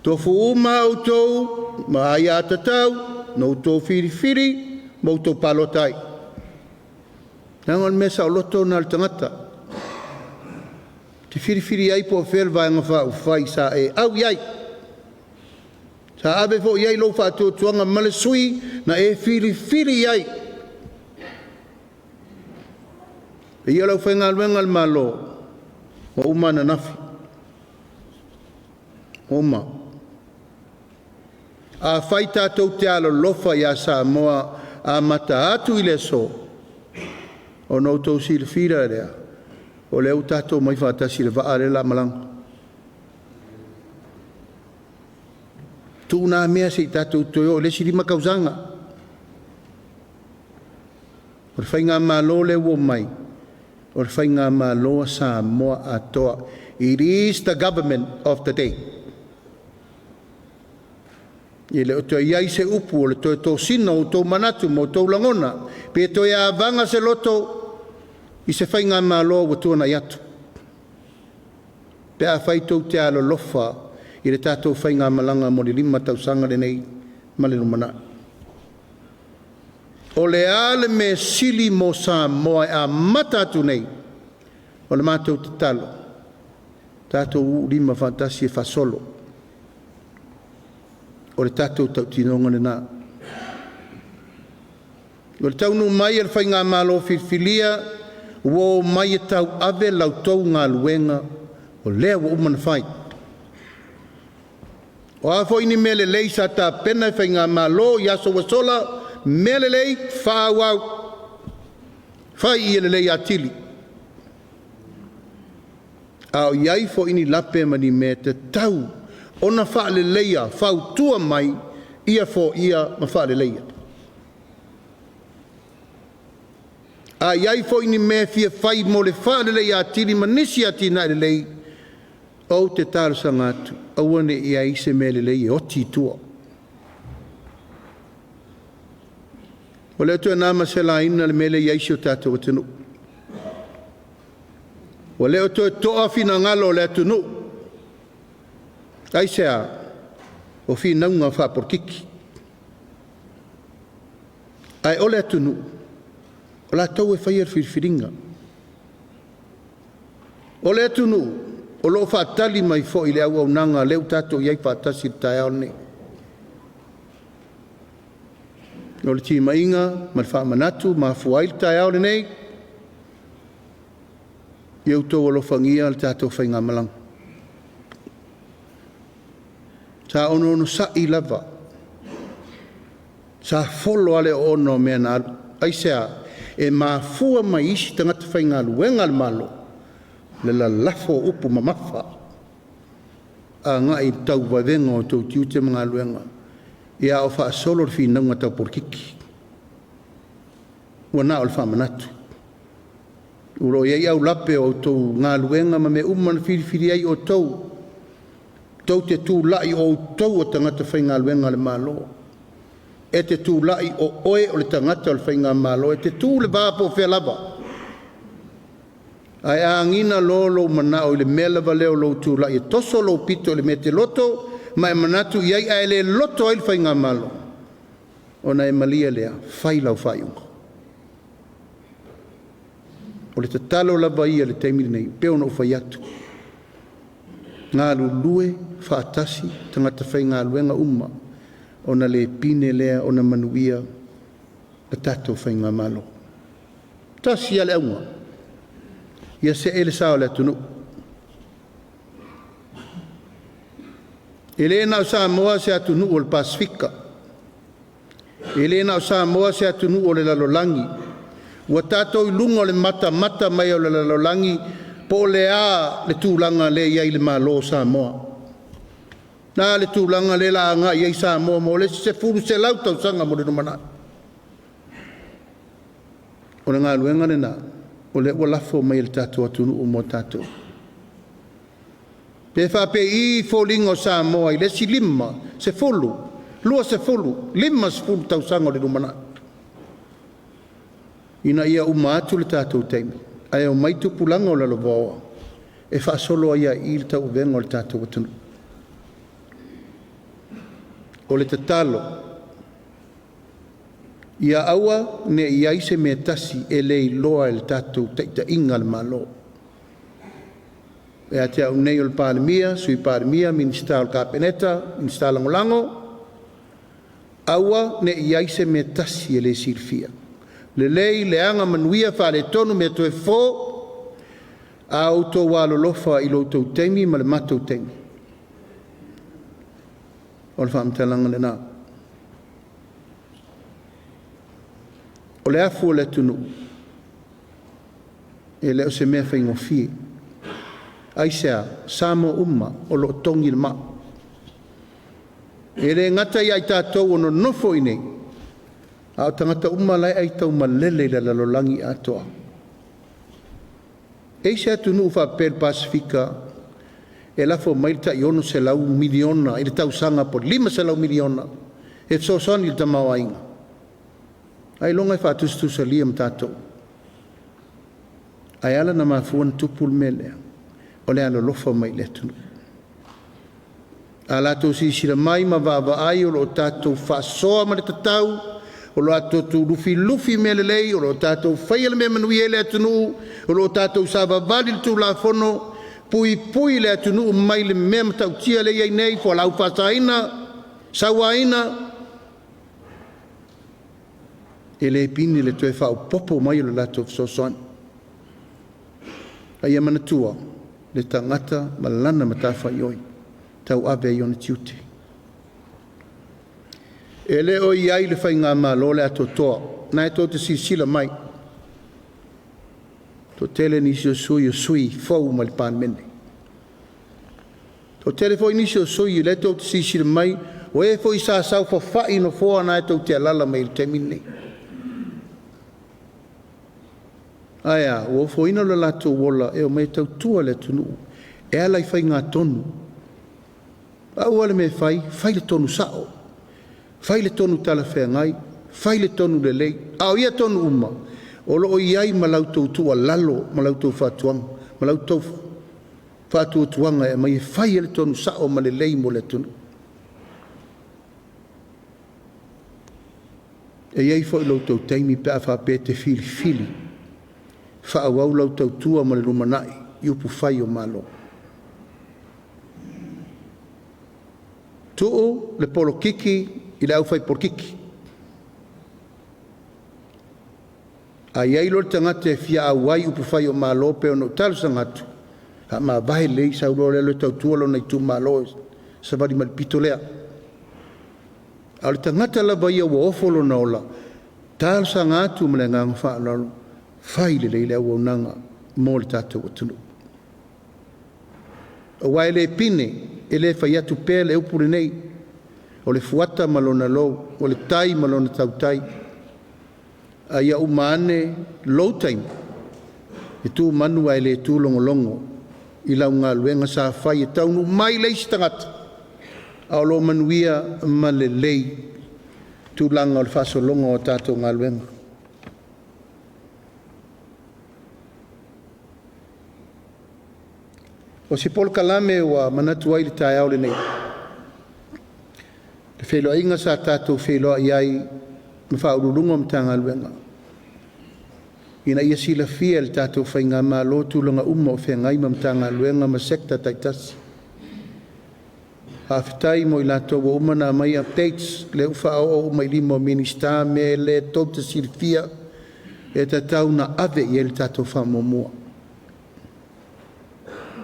S1: Tofu uma outou ma aiatatau na outou filifili ma outou palota ai. Leaga o le mea saoloto lena o le tagata. Te filifili ai po o fea le vaega faaupufai sa e au i ai. Sa ave foi i ai lou faatuatuaga ma le sui na e filifili i ai. E ia o le aufaigaluega a le Malo, ua uma ananafi, ua uma. Afai tatou te alolofa ia Samoa amata atu i le aso, ona outou silafia lea, o lea ua tatou mai faatasi i le vaa lea o le a malaga. Tuuna mea se i tatou toe o i le isi 5 tausaga. O le Faigamalo lea ua mai, o le Faigamalo a Samoa atoa. It is the government of the day. E le o toe i ai se upu o le toe tosina o outou manatu ma outou lagona, pe toe avaga se loto i se Faigamalo ua tuanai atu. Pe afai tou te alolofa i le tatou faigamalaga mo le 5 tausaga lenei ma le lumanai. O le a le mea sili mo Samoa e amata atu nei, o le matou tatalo, tatou uulima faatasi e faasolo. O le tatou tautinoga lena. O le taunuu mai e le Faigamalo filifilia, ua o mai e tauave la outou galuega o lea ua uma ona fai. O a foi ni mea lelei sa tapena e Faigamalo i aso ua sola, mea lelei faaauau, fai ia lelei atili. A o i ai foi ni lape ma ni mea tatau ona faaleleia, fautua mai, ia foia ma faaleleia. A i ai foi ni mea fia fai mo le faaleleia atili ma nisi atinae lelei, ou te talosaga atu, aua ne i ai se mea lelei e oti i tua. O lea toe na ma se laina le mea le i ai si o tatou atunuu. Ua leo toe toa finagalo o le atunuu. Aisea, o finauga faapolokiki. Ae o le atunuu, o latou e faia le filifiliga. O le atunuu, o loo faatali mai foi le auaunaga lea ua tatou i ai faatasi i le taeao lenei. O le timaiga ma le faamanatu ma afua ai le taeao lenei, ia outou alofagia le tatou faigamalaga. Sa onosai lava, sa folo lava le oona o mea na alu. Aisea, e mafua mai isi tagata faigaluega a le Malo, le lalafo o upu mamafa agai i le tauvaivega o outou tiute ma galuega, ia o faasolo le finauga tau polokiki. Ua na o le faamanatu. O lo o i ai aulape o outou galuega ma mea uma na filifili ai outou. Tou te tulai o outou o tagata faigaluega a le Malo. E te tulai o oe o le tagata o le faigamalo, e te tu i le va po o fea lava. Ae a agiga loa lou manao i le mea lava lea o lou tulai e toso lou pito i le mea e te loto ma e manatu i ai ae le loto ai le faigamalo, ona e malie lea, fai lau faaiuga. O le tatalo lava ia i le taimi lenei, e pei ona ou fai atu, galulue faatasi tagata faigaluega uma ona le pine lea ona manuia le tatou faigamalo. Tasi lava le auga, ia see le sa o le atunuu. E le na o Samoa se atunuu o le Pasefika, e le na o Samoa se atunuu o le lalolagi. Ua tatou i luga o le matamata mai o le lalolagi po o le a le tulaga lea e i ai le Malo o Samoa. O le a le tulaga lea o le a agai i ai Samoa mo le isi 10, 100 tausaga mo le lumanai. O le galuega lena o lea ua lafo mai e le tatou atunuu mo tatou. Pe faapei foliga o Samoa i le isi 5, 10, 20, 50 tausaga o le lumanai, ina ia uma atu le tatou taimi ae omai tupulaga o lalovaoa e faasolo ai lava i i le tauavega o le tatou atunuu. O le tatalo, ia aua ne i i ai se mea e tasi e le iloa e le tatou taitaiga a le Malo. Ia te au nei o le Palemia, Sui Palemia, Minisita o le Kapeneta, Minisita Lagolago, aua ne i i ai se mea e tasi e le silafia. Lelei, leaga, manuia, faaletonu, mea toe fofo, a outou alolofa i lo outou taimi ma le matou taimi, o le faamatalaga lena. O le afu o le atunuu, e le o se mea faigofie. Aisea? O Samoa uma o lo o togi le maa. E le gata ia i tatou o nonofo i inei, a o tagata uma la e aitaumalele i le lalolagi atoa. E i ai se atunuu faapea i le Pasefika e lafo mai le tai $600 miliona i le tausaga po o le $500 miliona e fesoasoani i le tamaoaiga? Ailoga e faatusatusalia ma tatou. Ae ala ona mafua ona tupu le mea lea, o le alolofa mai i le atunuu. A latou silasila mai ma vaavaai o lo o tatou faasoa ma le tatau, o lo o tatou lufilufi mea lelei, o lo o tatou faia le mea e manuia ai le atunuu, o lo o tatou savavali i le Tulafono, puipui le atunuu mai le mea matautia lea e i ai nei, fualaau faasaina, sauaina, e le pine le toe faaopoopo mai o le latou fesoasoani. A ia manatua, le tagata ma lana matafaioi e tauave ai ona tiute. E le o i ai le Faigamalo le atoatoa, o lena tou te silasila mai, toatele nisi o sui o sui fou mai le Palemene. Toatele foi nisi o sui o lea tou te silasila mai, o e foi sa saofafai i nofoa na tou te alaala mai ai i le taimi lenei. Ae a? Ua ofoina lo latou ola e omai e tautua le atunuu e ala i faigatonu. Pau lava le mea e fai, fai le tonu sao, fai le tonu talafeagai, fai le tonu lelei. A o ia tonu uma, o lo o i ai ma la outou tuualalo ma la outou fautuaga ma la outou faatuatuaga e aumai e fai ai le tonu sao ma lelei mo le atunuu. E i ai foi lo outou taimi pe a faapea e te filifili faaauau lau tautua mo le lumanai i upufai o Malo. Tuu le polokiki i le aufai polokiki. A i ai loa le tagata e fia auai i upufai o Malo pei ona ou talosaga atu, faamavae lelei sau loa lea e alu e tautua lona itumalo e savali mai i le pito lea. A o le tagata lava ia ua ofo lona ola, talosaga atu ma le agaga faaaloalo, fai lelei le auaunaga mo le tatou atunuu. Aua e le pine, e le fai atu pea le upu lenei, o le fuata ma lona lou, o le tai ma lona tautai. A ia uma ane lou taimi, e tu manu ae le tu logologo i lau galuega sa fai e taunuu mai le isi tagata A o lo o manuia ma lelei tulaga o le faasologa o tatou galuega. O se polokalame ua manatu ai i le taeao lenei, le feiloaiga sa tatou feiloai ai ma Ofisa Sili o Pulega o Matagaluega ina ia silafia e le tatou Faigamalo tulaga uma o feagai ma Matagaluega ma Sector taitasi. Faafetai mo i latou ua uma ona aumai updates, lea ua faaoo uma i lima o Minisita mea lea tou te silafia e tatau ona ave i ai le tatou faamuamua.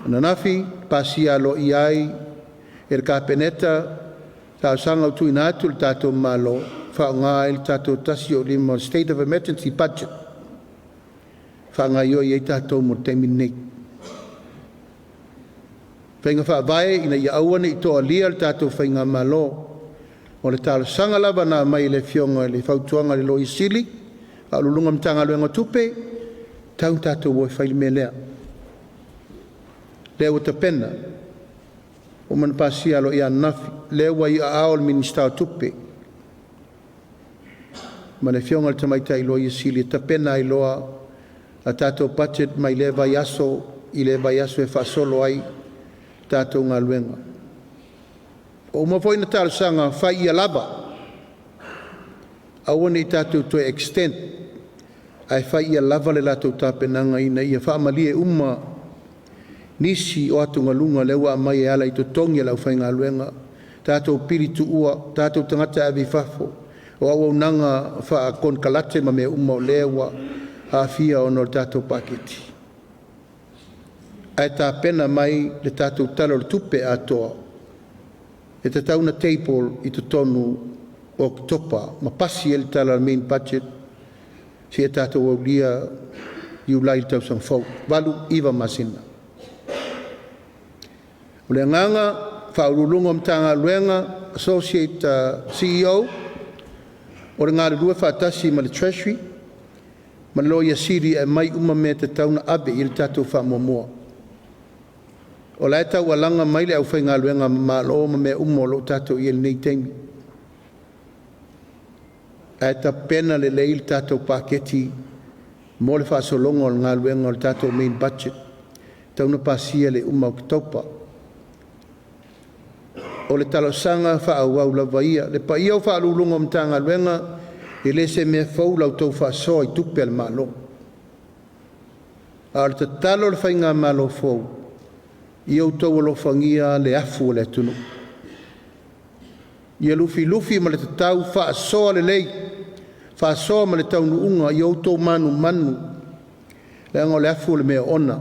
S1: O ananafi, pasia aloaia ai e le Kapeneta talosaga ua tuuina atu i le tatou Malo e faaaoga ai le tatou 1.5 State of Emergency Budget e faagaioi ai tatou mo le taimi lenei. Faiga faavae ina ia aua nei toalia le tatou Faigamalo. O le talosaga lava na aumai e le Afioga i le fautuaga a le Loia Sili, Faauluuluga o le Matagaluega o Tupe, e tatau ona tatou o e fai le mea lea. Lea ua tapena, ua uma ona pasia aloaia ananafi, lea ua i aao o le Minisita o Tupe ma le Afioga i le Tamaitai Loia Sili e tapena ai loa a tatou budget mai lea vaiaso i lea vaiaso e faasolo ai tatou galuega. Ua uma foi ona talosaga, fai ia lava, aua ne i tatou toe extend, ae fai ia lava le latou tapenaga ina ia faamalie uma nisi o atugaluga lea ua aumai e ala i totogi o le aufaigaluega, tatou pili tuua, tatou tagata e ave i fafo, o auaunaga faakonekarate ma mea uma o lea ua aafia ona o le tatou paketi. Ae tapena mai le tatou Tala o le Tupe atoa e tatau ona table i totonu o Oketopa ma pasi ai le tala o le main budget seia tatou aulia Iulai i le tausaga fou, 8, 9 masina. O le agaga, Faauluuluga o Matagaluega, Associate CEO, o le galulue faatasi ma le Treasury ma le Loia Sili e aumai uma mea e tatau ona ave i ai le tatou faamuamua. O la e taualaga mai le aufaigaluega malo ma mea uma o lo o tatou i ai i lenei taimi. Ae tapena lelei le tatou paketi mo le faasologa o le galuega o le tatou main budget, e tatau ona pasia i le uma o Oketopa. O le talosaga faaauau lava ia. Le paia o Faauluuluga o Matagaluega, e le o se mea fou la outou faasoa i tupe a le Malo. A o le tatalo a le Faigamalo fou, ia outou alofagia le afu o le atunuu. Ia lufilufi ma le tatau, faasoa lelei, faasoa ma le taunuuga, ia outou manumanu, leaga o le afu o le mea oona.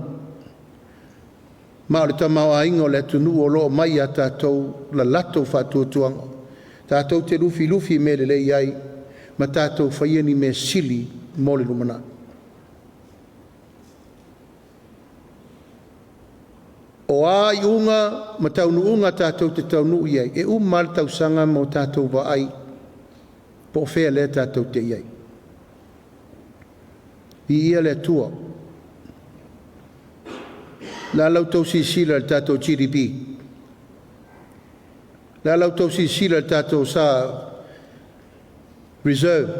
S1: Ma o le tamaoaiga o le atunuu o lo o aumai ia tatou le latou faatuatuaga. Tatou te lufilufi i mea e lelei ai ma tatou faia ni mea sili mo le lumanai. O a iuga ma taunuuga tatou te taunuu i ai, e uma lava le tausaga ma o tatou vaai po o fea lea tatou te i ai. Viia le Atua. O le a la outou silasila i le tatou GDP? O le a la outou silasila i le tatou reserve,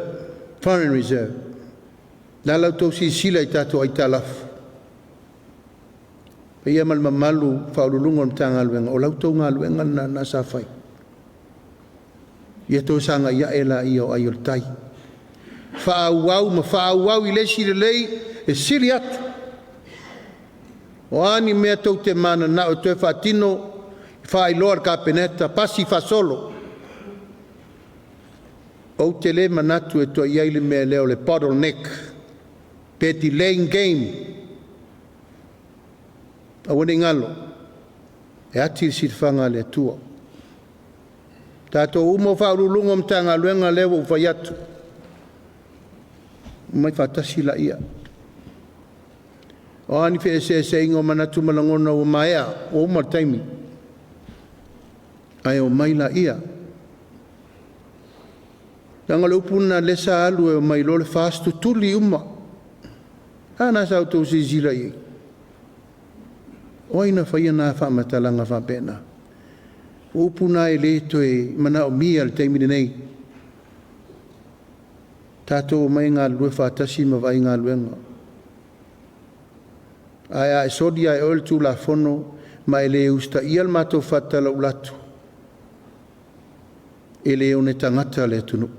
S1: foreign reserve? O le a la outou silasila i tatou aitalafu? Paia ma le mamalu o Ofisa Sili o Pulega o Matagaluega, o la outou galuega lena sa fai. Ia toe sagai ae laia o ai o le tai. Faaauau ma faaauau i le isi lelei e sili atu. O a ni mea tou te mananao e toe faatino, faailoa i le Kapeneta, pasi faasolo. Ou te le manatu e toe i ai le mea lea o le bottleneck pe delaying game. Aua ne i galo, e ati le silafaga a le Atua. Tatou uma o Ofisa Sili o Pulega o Matagaluega lea ua ou fai atu, omai faatasi laia. O a ni feeseeseaiga o manatu ma lagona ua maea, ua uma le taimi, ae omai laia. Leaga o le upu lena o lea sa alu e omai loa le FAST tutuli uma. A lena sa outou silasila i ai? O ai na faia na faamatalaga faapena? O upu na e lē toe manaomia i le taimi lenei. Tatou omai e galulue faatasi ma vaai galuega. Ae a e soli lava e oe le Tulafono ma e le usitaia le matou faatalauula atu, e le one tagata le atunuu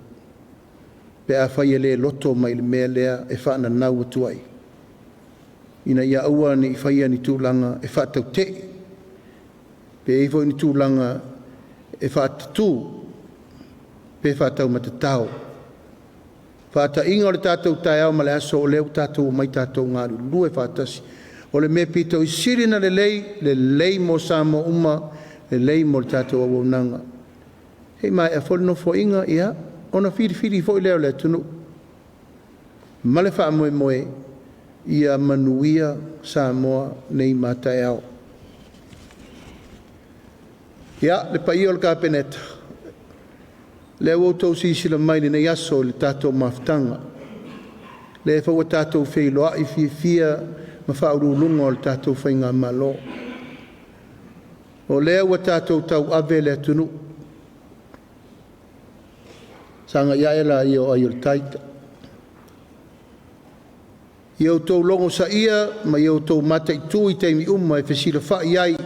S1: pe afai e le loto mai i le mea lea e faananau atu ai, ina ia aua ne i faia ni tulaga e faatautee, pe i ai foi ni tulaga e faatatu pe faataumatatao. Faataiga o le tatou taeao ma le aso, o lea ua tatou omai tatou galulue faatasi. O le mea pito i sili ona lelei, lelei mo Samoa uma, lelei mo le tatou auaunaga. Se i maea foi le Nofoaiga, ia, ona filifili foi lea o le atunuu ma le faamoemoe ia manuia Samoa nei ma a taeao. Ia, le paia o le Kapeneta, lea ua outou silasila mai i lenei aso i le tatou mafutaga, lea foi ua tatou feiloai fiafia ma faauluuluga o le tatou faigamalo. O lea ua tatou tauave le atunuu, sagai ae laia o ai o le tai. Ia outou logosaia ma ia outou mataitu i taimi uma e fesilafai ai i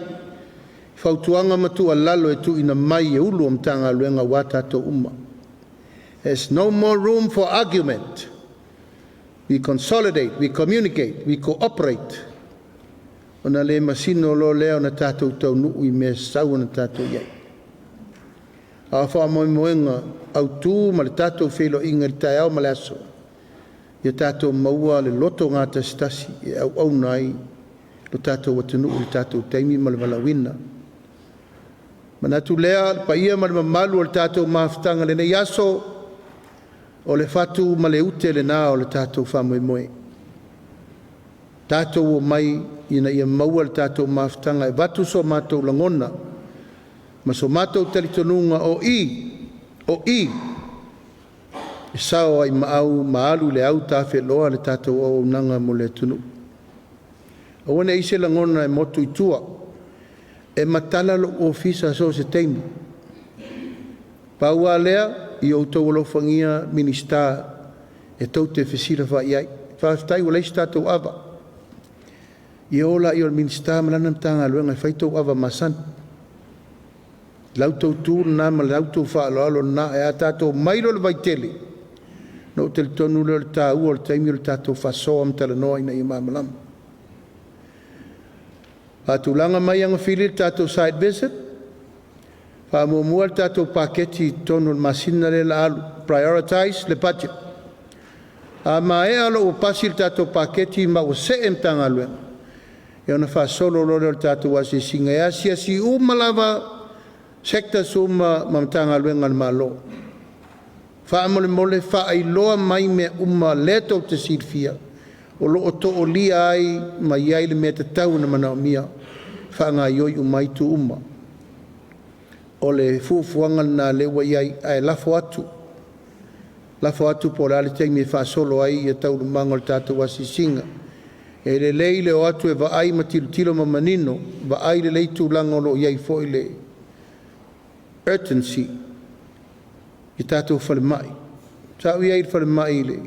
S1: fautuaga ma tuualalo e tuuina mai e Ofisa Sili o Matagaluega aua tatou uma. There's no more room for argument. We consolidate, we communicate, we cooperate. Ona le masino loa lea ona tatou taunuu i mea e tatau ona tatou i ai. A o faamoemoega autu ma le tatou feiloaiga i le taeao ma le aso, ia tatou maua le loto gatasitasi e auauna ai lo tatou atunuu i le tatou taimi ma le valaauina. Manatu lea, le paia ma le mamalu o le tatou mafutaga i lenei aso, o le fatu ma le ute lena o le tatou faamoemoe. Tatou omai ina ia maua le tatou mafutaga e avatu so matou lagona ma so matou talitonuga o i e sao ai ma au ma alu i le autafeloa le tatou auaunaga mo le atunuu. Aua ne i i ai se lagona e motu i tua, e matala lou ofisa so o se taimi. Pau lava lea, ia outou alofagia Minisita e tou te fesilafai ai. Faafetai ua leai se tatou ava. Ia o laia o le Minisita ma lana Matagaluega e fai tou ava masani. La outou tu lena ma la outou faaaloalo lena. Ae a tatou omai loa i le vaitele, ona ou talitonu lea o le taua o le taimi o le tatou faasoa ma talanoa ina ia malamalama. Faatulaga mai agafili le tatou site visit, faamuamua le tatou paketi i totonu o le masina lea o le a alu, prioritize le budget. A maea loa ua pasi le tatou paketi ma ua see Matagaluega, ia ona faasolo loa lea o le tatou asiasiga e asiasi uma lava sectors uma ma Matagaluega a le Malo. Faamolemole faailoa mai mea uma lea tou te silafia o lo o toolia ai ma i ai le mea e tatau ona manaomia, faagaoioi uma ai itu uma. O le fuafuaga lena lea ua i ai, ae lafo atu, lafo atu po o le a le taimi e faasolo ai ia taualumaga o le tatou asiasiga. E lelei le o atu e vaai ma tilotilo ma manino, vaai lelei tulaga o lo o i ai foi le urgency i tatou falemai. Sa ou i ai i le falemai i le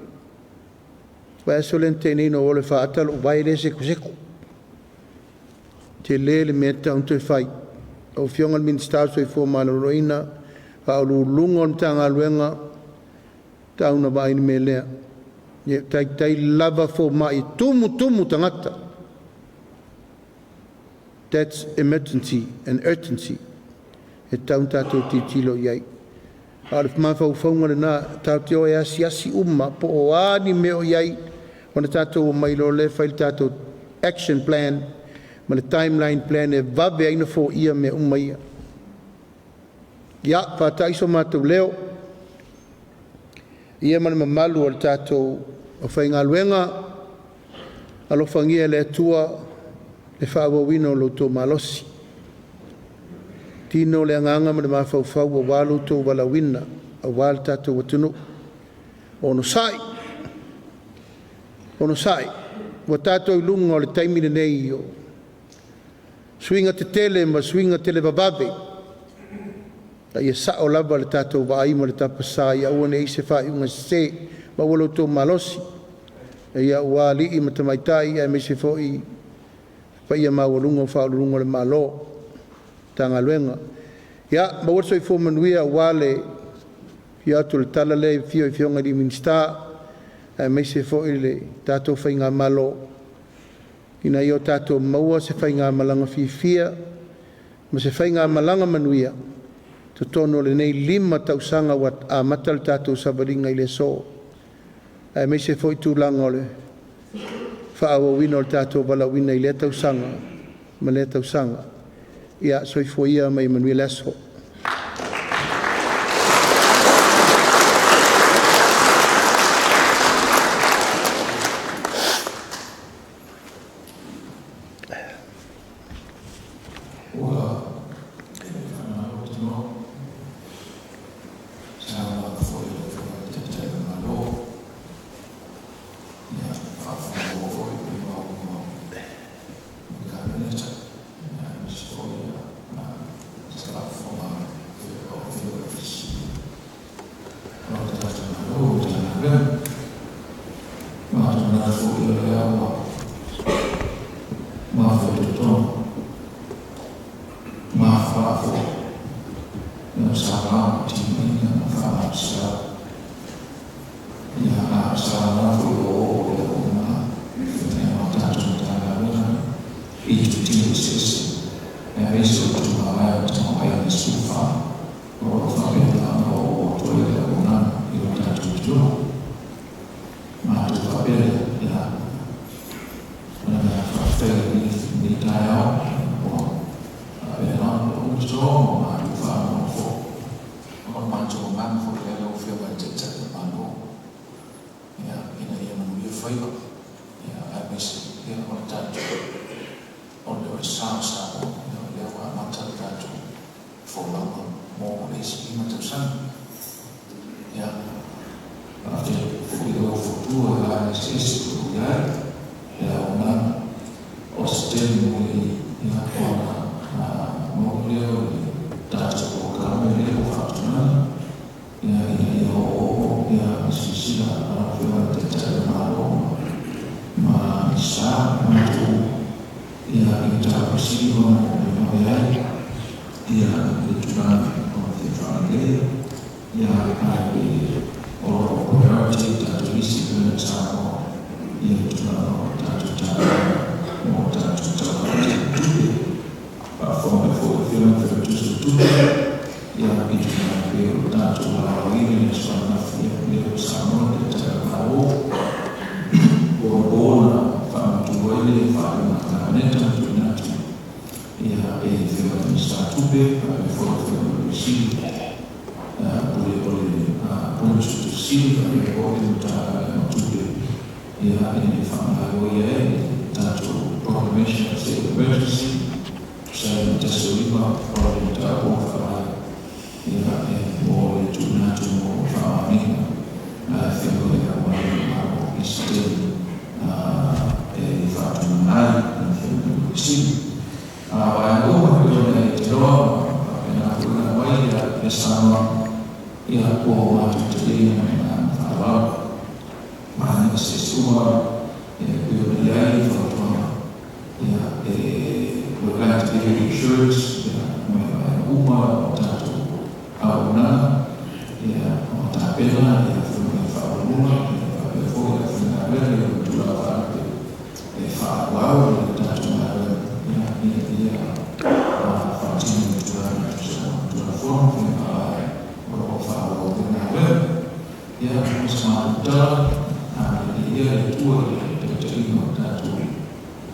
S1: vaiaso lea na tea nei na ou alu e faata lou vae lea e sekoseko. Tele le mea e tatau ona toe fai. Lau Afioga i le Minisita o le Soifua Maloloina, Faauluuluga o le Matagaluega, tau ina vaai le mea lea. Ia taitai lava fomai e tumutumu tagata. That's emergency and urgency. E tatau ona tatou tilotilo i ai. A o le mafaufauga lena, tatou te o e asiasi uma po o a ni mea o i ai, ona tatou omai loa lea fai le tatou action plan ma le timeline plan e vave ai ona foia mea uma ia. Ia, faata'i so matou leo, ia ma le mamalu o le tatou aufaigaluega, alofagia e le Atua le faaauauina o lo outou malosi. Tino le agaga ma le mafaufau aua lo outou valaauina aua le tatou atunuu. Onosai, onosai, ua tatou i luga o le taimi lenei o suiga tetele ma suiga televavave. A ia sao lava le tatou vaai ma le tapasā ia aua ne i se faaiuga sesē. Maua lo outou malosi ia ua alii ma tamaitai aemaise foi paia maualuga o Faauluuluga o le Malo Matagaluega. Ia maua le soifua manuia aua le afio atu o le tala lea i le afio o Afioga i Minisita aemaise foi le tatou Faigamalo ina ia o tatou maua se faigamalaga fiafia ma se faigamalaga manuia totonu o lenei 5 tausaga ua amata le tatou savaliga i le aso, aemaise foi tulaga o le faaauauina o le tatou valaauina i lea tausaga ma lea tausaga. Ia soifua ia ma ia manuia le aso.
S2: Ua faamalo tanoa, saunoa foi i le Afioga i le Taitai o le Malo. Ia, faafofoga foi i le maualuga o le Kapeneta, aemaise foi se faafofoga o Afioga i Ofisa Sili o le tatou Malo, Matagaluega. Matou manatu foi o lea ua mafatotoga mafafa foi na saunoaga timaiga ma faamalosiau. Ia, a o saunoaga foi o oo le auaunaga o tatou Matagaluega i itutino eseese, aemaise o le tumuavae o le tamaoaiga 14 o lo o faapena ona oo atu ai le auaunaga i lo tatou atunuu. Matou faapea lea, ia, o le agaga faafetai i lenei taeao ua faapena ona uto ma matou faanoano foi. O le matou agaga foi lea lau Afioga i le Taitai o le Malo, ia, ina ia manuia faiva, ia, aemaise ia o le tatou o le sa o Samoa, ia, o lea ua amata le tatou folauga mo le isi 5 tausaga. Ia, faafetai foi lau fuatua i vaega eseese o lo o i ai le auaunaga. O se taimi mulimuli, ia, ona maua lea o le tatou polokalame lea ua faatulaga, ia, ina ia oooo ia le silasila a lau Afioga i le Taitai o le Malo ma Minisita ma matou, ia, i mataupu sili ona moomia ai ia le tulaga o le fia faaleleia, ia, ae o lo o priority tatou isi pei ona saunoa i le tulaga o tatou tapenaga mo tatou Tala Faatatau o Tupe. Faafofoga mai foi le Afioga i le Failautusi o Tupe, ia, i tulaga pei o tatou valaauina i aso ananafi, ia, lea ua saunoa le Taitai o le Malo ua opo na faamautu ai le faaiuga a le Kapeneta na tuuina atu, ia, e le Afioga i le Minisita o Tupe faapea foi le Afioga i le Loia Sili, Pule o le Pule Suetusi Sili faapea foi le Matagaluega o Tupe, ia, ina ia faagaoioi ai le tatou Proclamation of State of Emergency tusa ai ma le 105 o le Mataupu o Faavae, ia, e mo le tuuina atu mo faamaoniga a le Afioga i Le Ao Mamalu o le Malo i se taimi e faatulaga ai e le Afioga i le Loia Sili. A o vaega uma pei ona e tanoa ma faapena foi ona aumai le saunoaga, ia, ua matou taliaina ma le agaga faaaloalo vaega eseese uma lava, ia, pei ona i ai fautuaga, ia, e we're glad to give you the assurance, ia, mai vaega uma lava o tatou auaunaga, ia, o tapena ia Afioga i Faauluuluga, ia, faapea foi le aufaigaluega i ona tulaga faalupe e faaauau le tatou galuega, ia, ina ia faatino i tulaga e tusa ma Tulafono Faiga Faavae o lo o faaauau ai galuega. Ia, mo se matou tala, agalelei ia le Atua i le taitaiga o le tatou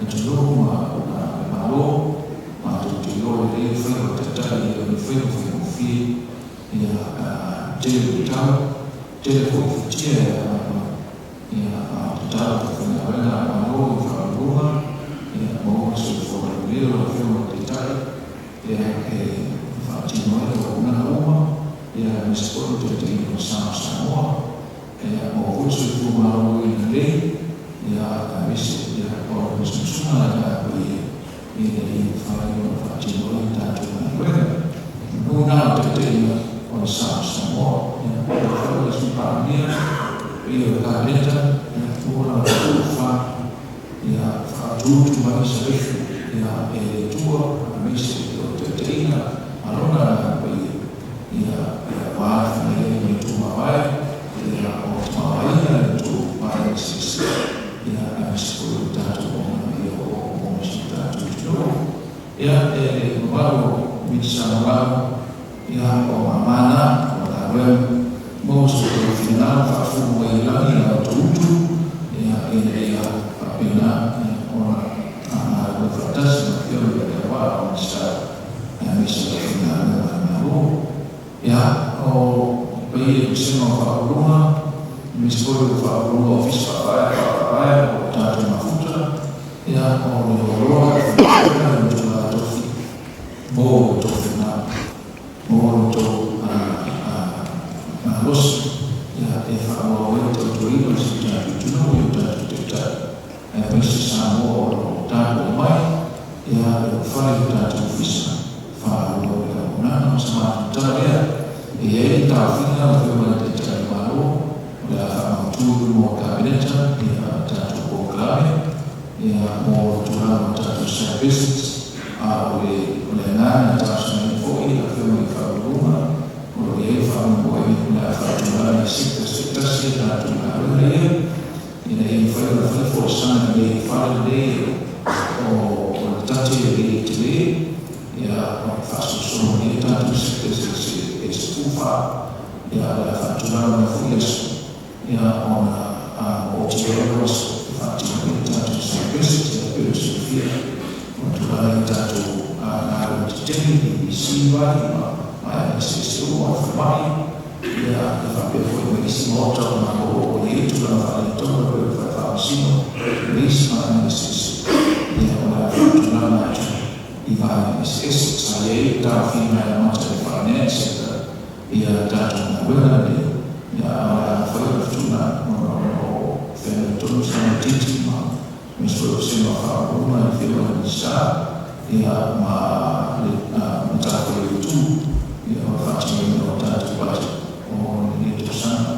S2: atunuu ma le Malo. Matou te iloa lelei le faiva o taitai e le o ni faiva faigofie, ia, tele luitau, tele foi futia e agai mai, ia, a o tatalo i le aufaigaluega a le Malo i Faauluuluga, ia maua le soifua laulelei o lau Afioga i le Taitai, ia, e faatino ai auaunaga uma, ia, aemaise foi o le taitaiga o le sa o Samoa. Ia maua foi le soifua maloloina lelei, ia, aemaise, ia, o le musumusuga a le Paia ina ia mafai ona faatino ai tatou galuega. Manu na o le taitaiga. le sa o Samoa. Ia, lau Afioga i le Sui Palemia, le paia o le Kapeneta, ia, maua la outou tofa, ia faautuutu mai se vaifu, ia, e le Atua, aemaise o le taitaiga a Lona Agaga Paia, ia, ia aua le fai ai ma le tou mavae, ia, o tamaoaiga i le tou vaega eseese, ia, aemaise foi o le tatou auaunaga ia o oo i si o tatou atunuu. Ia, e le mamalu o Minisita Lagolago, ia, o mama na, o galuega, maua so outou finagalo faafugu mai i lagi la outou utu, ia, ina ia faapena, ia, ona galulue faatasi ma Afioga i le auvaa o Minisita, aemaise le aufaigaluega a le Malo. Ia, o paia i Vasega o Faauluuluga, aemaise foi o Faauluuluga o Ofisa Faavae o tatou mafuta, ia, o le loaloa o le faleupulaga i lo outou tofi, maua lo outou finagalo, maua lo outou malosi, ia, e faaauau ai le tautuaina o si o tatou atunuu i o tatou taitai, aemaise Samoa o lo o tapuai mai, ia, e fai o tatou ofisa faaauau le auaunaga. O se matou tala lea, e i ai le taofiga a le Afioga i le Taitai o le Malo, o le a faamautu i luma o le Kapeneta ia tatou polokalame, ia, mo le tulaga o tatou site visits, a o le agaga e talosagaina foi i Afioga i Faauluuluga o lo o i ai le faamoemoe o le a faatulaga i sectors taitasi a tatou galuega ia, ina ia mafai ona fai folasaga lelei i fale lenei o le tate e lelei tele, ia, ona faasolosolo mai ai tatou sectors e 14, ia, o le a faatulaga mai foi aso, ia, ona maoti ai lea o aso e faatino ai le tatou site visit. Ia, pei ona silafia, o le tulaga i tatou galuega tetele, EPC, vai ma vaega eseese uma o le falemai, ia, e faapea foi ma isi maota o le Malo o i ai tulaga faaletonu e pei o le fale faamasino ma isi vaega eseese, ia, o le a faatulaga atu i vaega eseese. Sa i ai le taofiga e amata i le finance sector ia tatou galuega lenei, ia, a o le a mafai ona fetuunai ona o feagai tonu se tamaitiiti ma aemaise foi o vasega o Faauluuluga i le Afioga i le Minisita, ia, ma le matafaioi tu, ia, o le faatinoina o tatou budget o lenei tausaga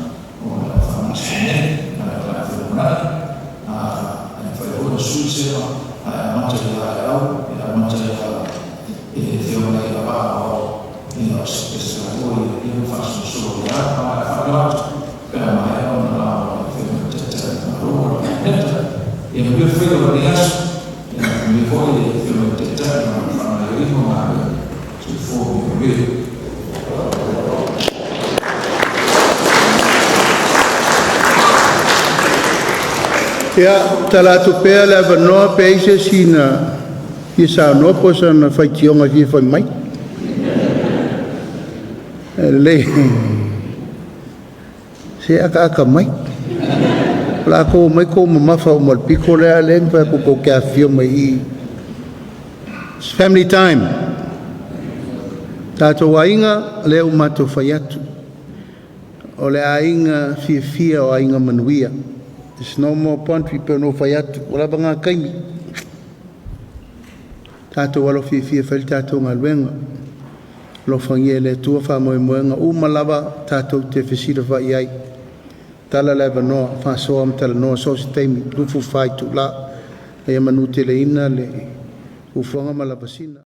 S2: o le a faagasolo nei. Ae o le a feogai, e mafai foi ona sui se ae amata ia Aeau, e amata ia e Afioga i a o, ia, o se laua ia ia faasolosolo ia ma faailoa atu pe a maea ona lao le Afioga i le Taitai o le Malo o le Kapeneta. Ia manuia le faiva o lenei aso, ia manuia foi le Afioga i le Taitai ma le faagaoioiga o galuega. Soifua ma ia manuia.
S1: Ia, tala atu pea le avanoa pe i ai se isi na fia saunoa po o sana faitioga e fia fai mai. E lelei, se akaaka mai. O le a tou omai tou mamafa uma i le pito lea, lea na fai atu tou te afifio mai i i. It's family time. Tatou aiga, lea ua matou fai atu. O le aiga fiafia o aiga manuia. There's no more pantry pe no fai atu. Ua lava ngā taimi. Tatou alo fiafia fai le tatou galuega. Alofagia e le Atua faamoemoega uma lava tatou te fesilafai ai. Tala le avanoa, faasoa ma talanoa so o se taimi, 24 itula. Ia manuteleina le ufofoga ma lavasina.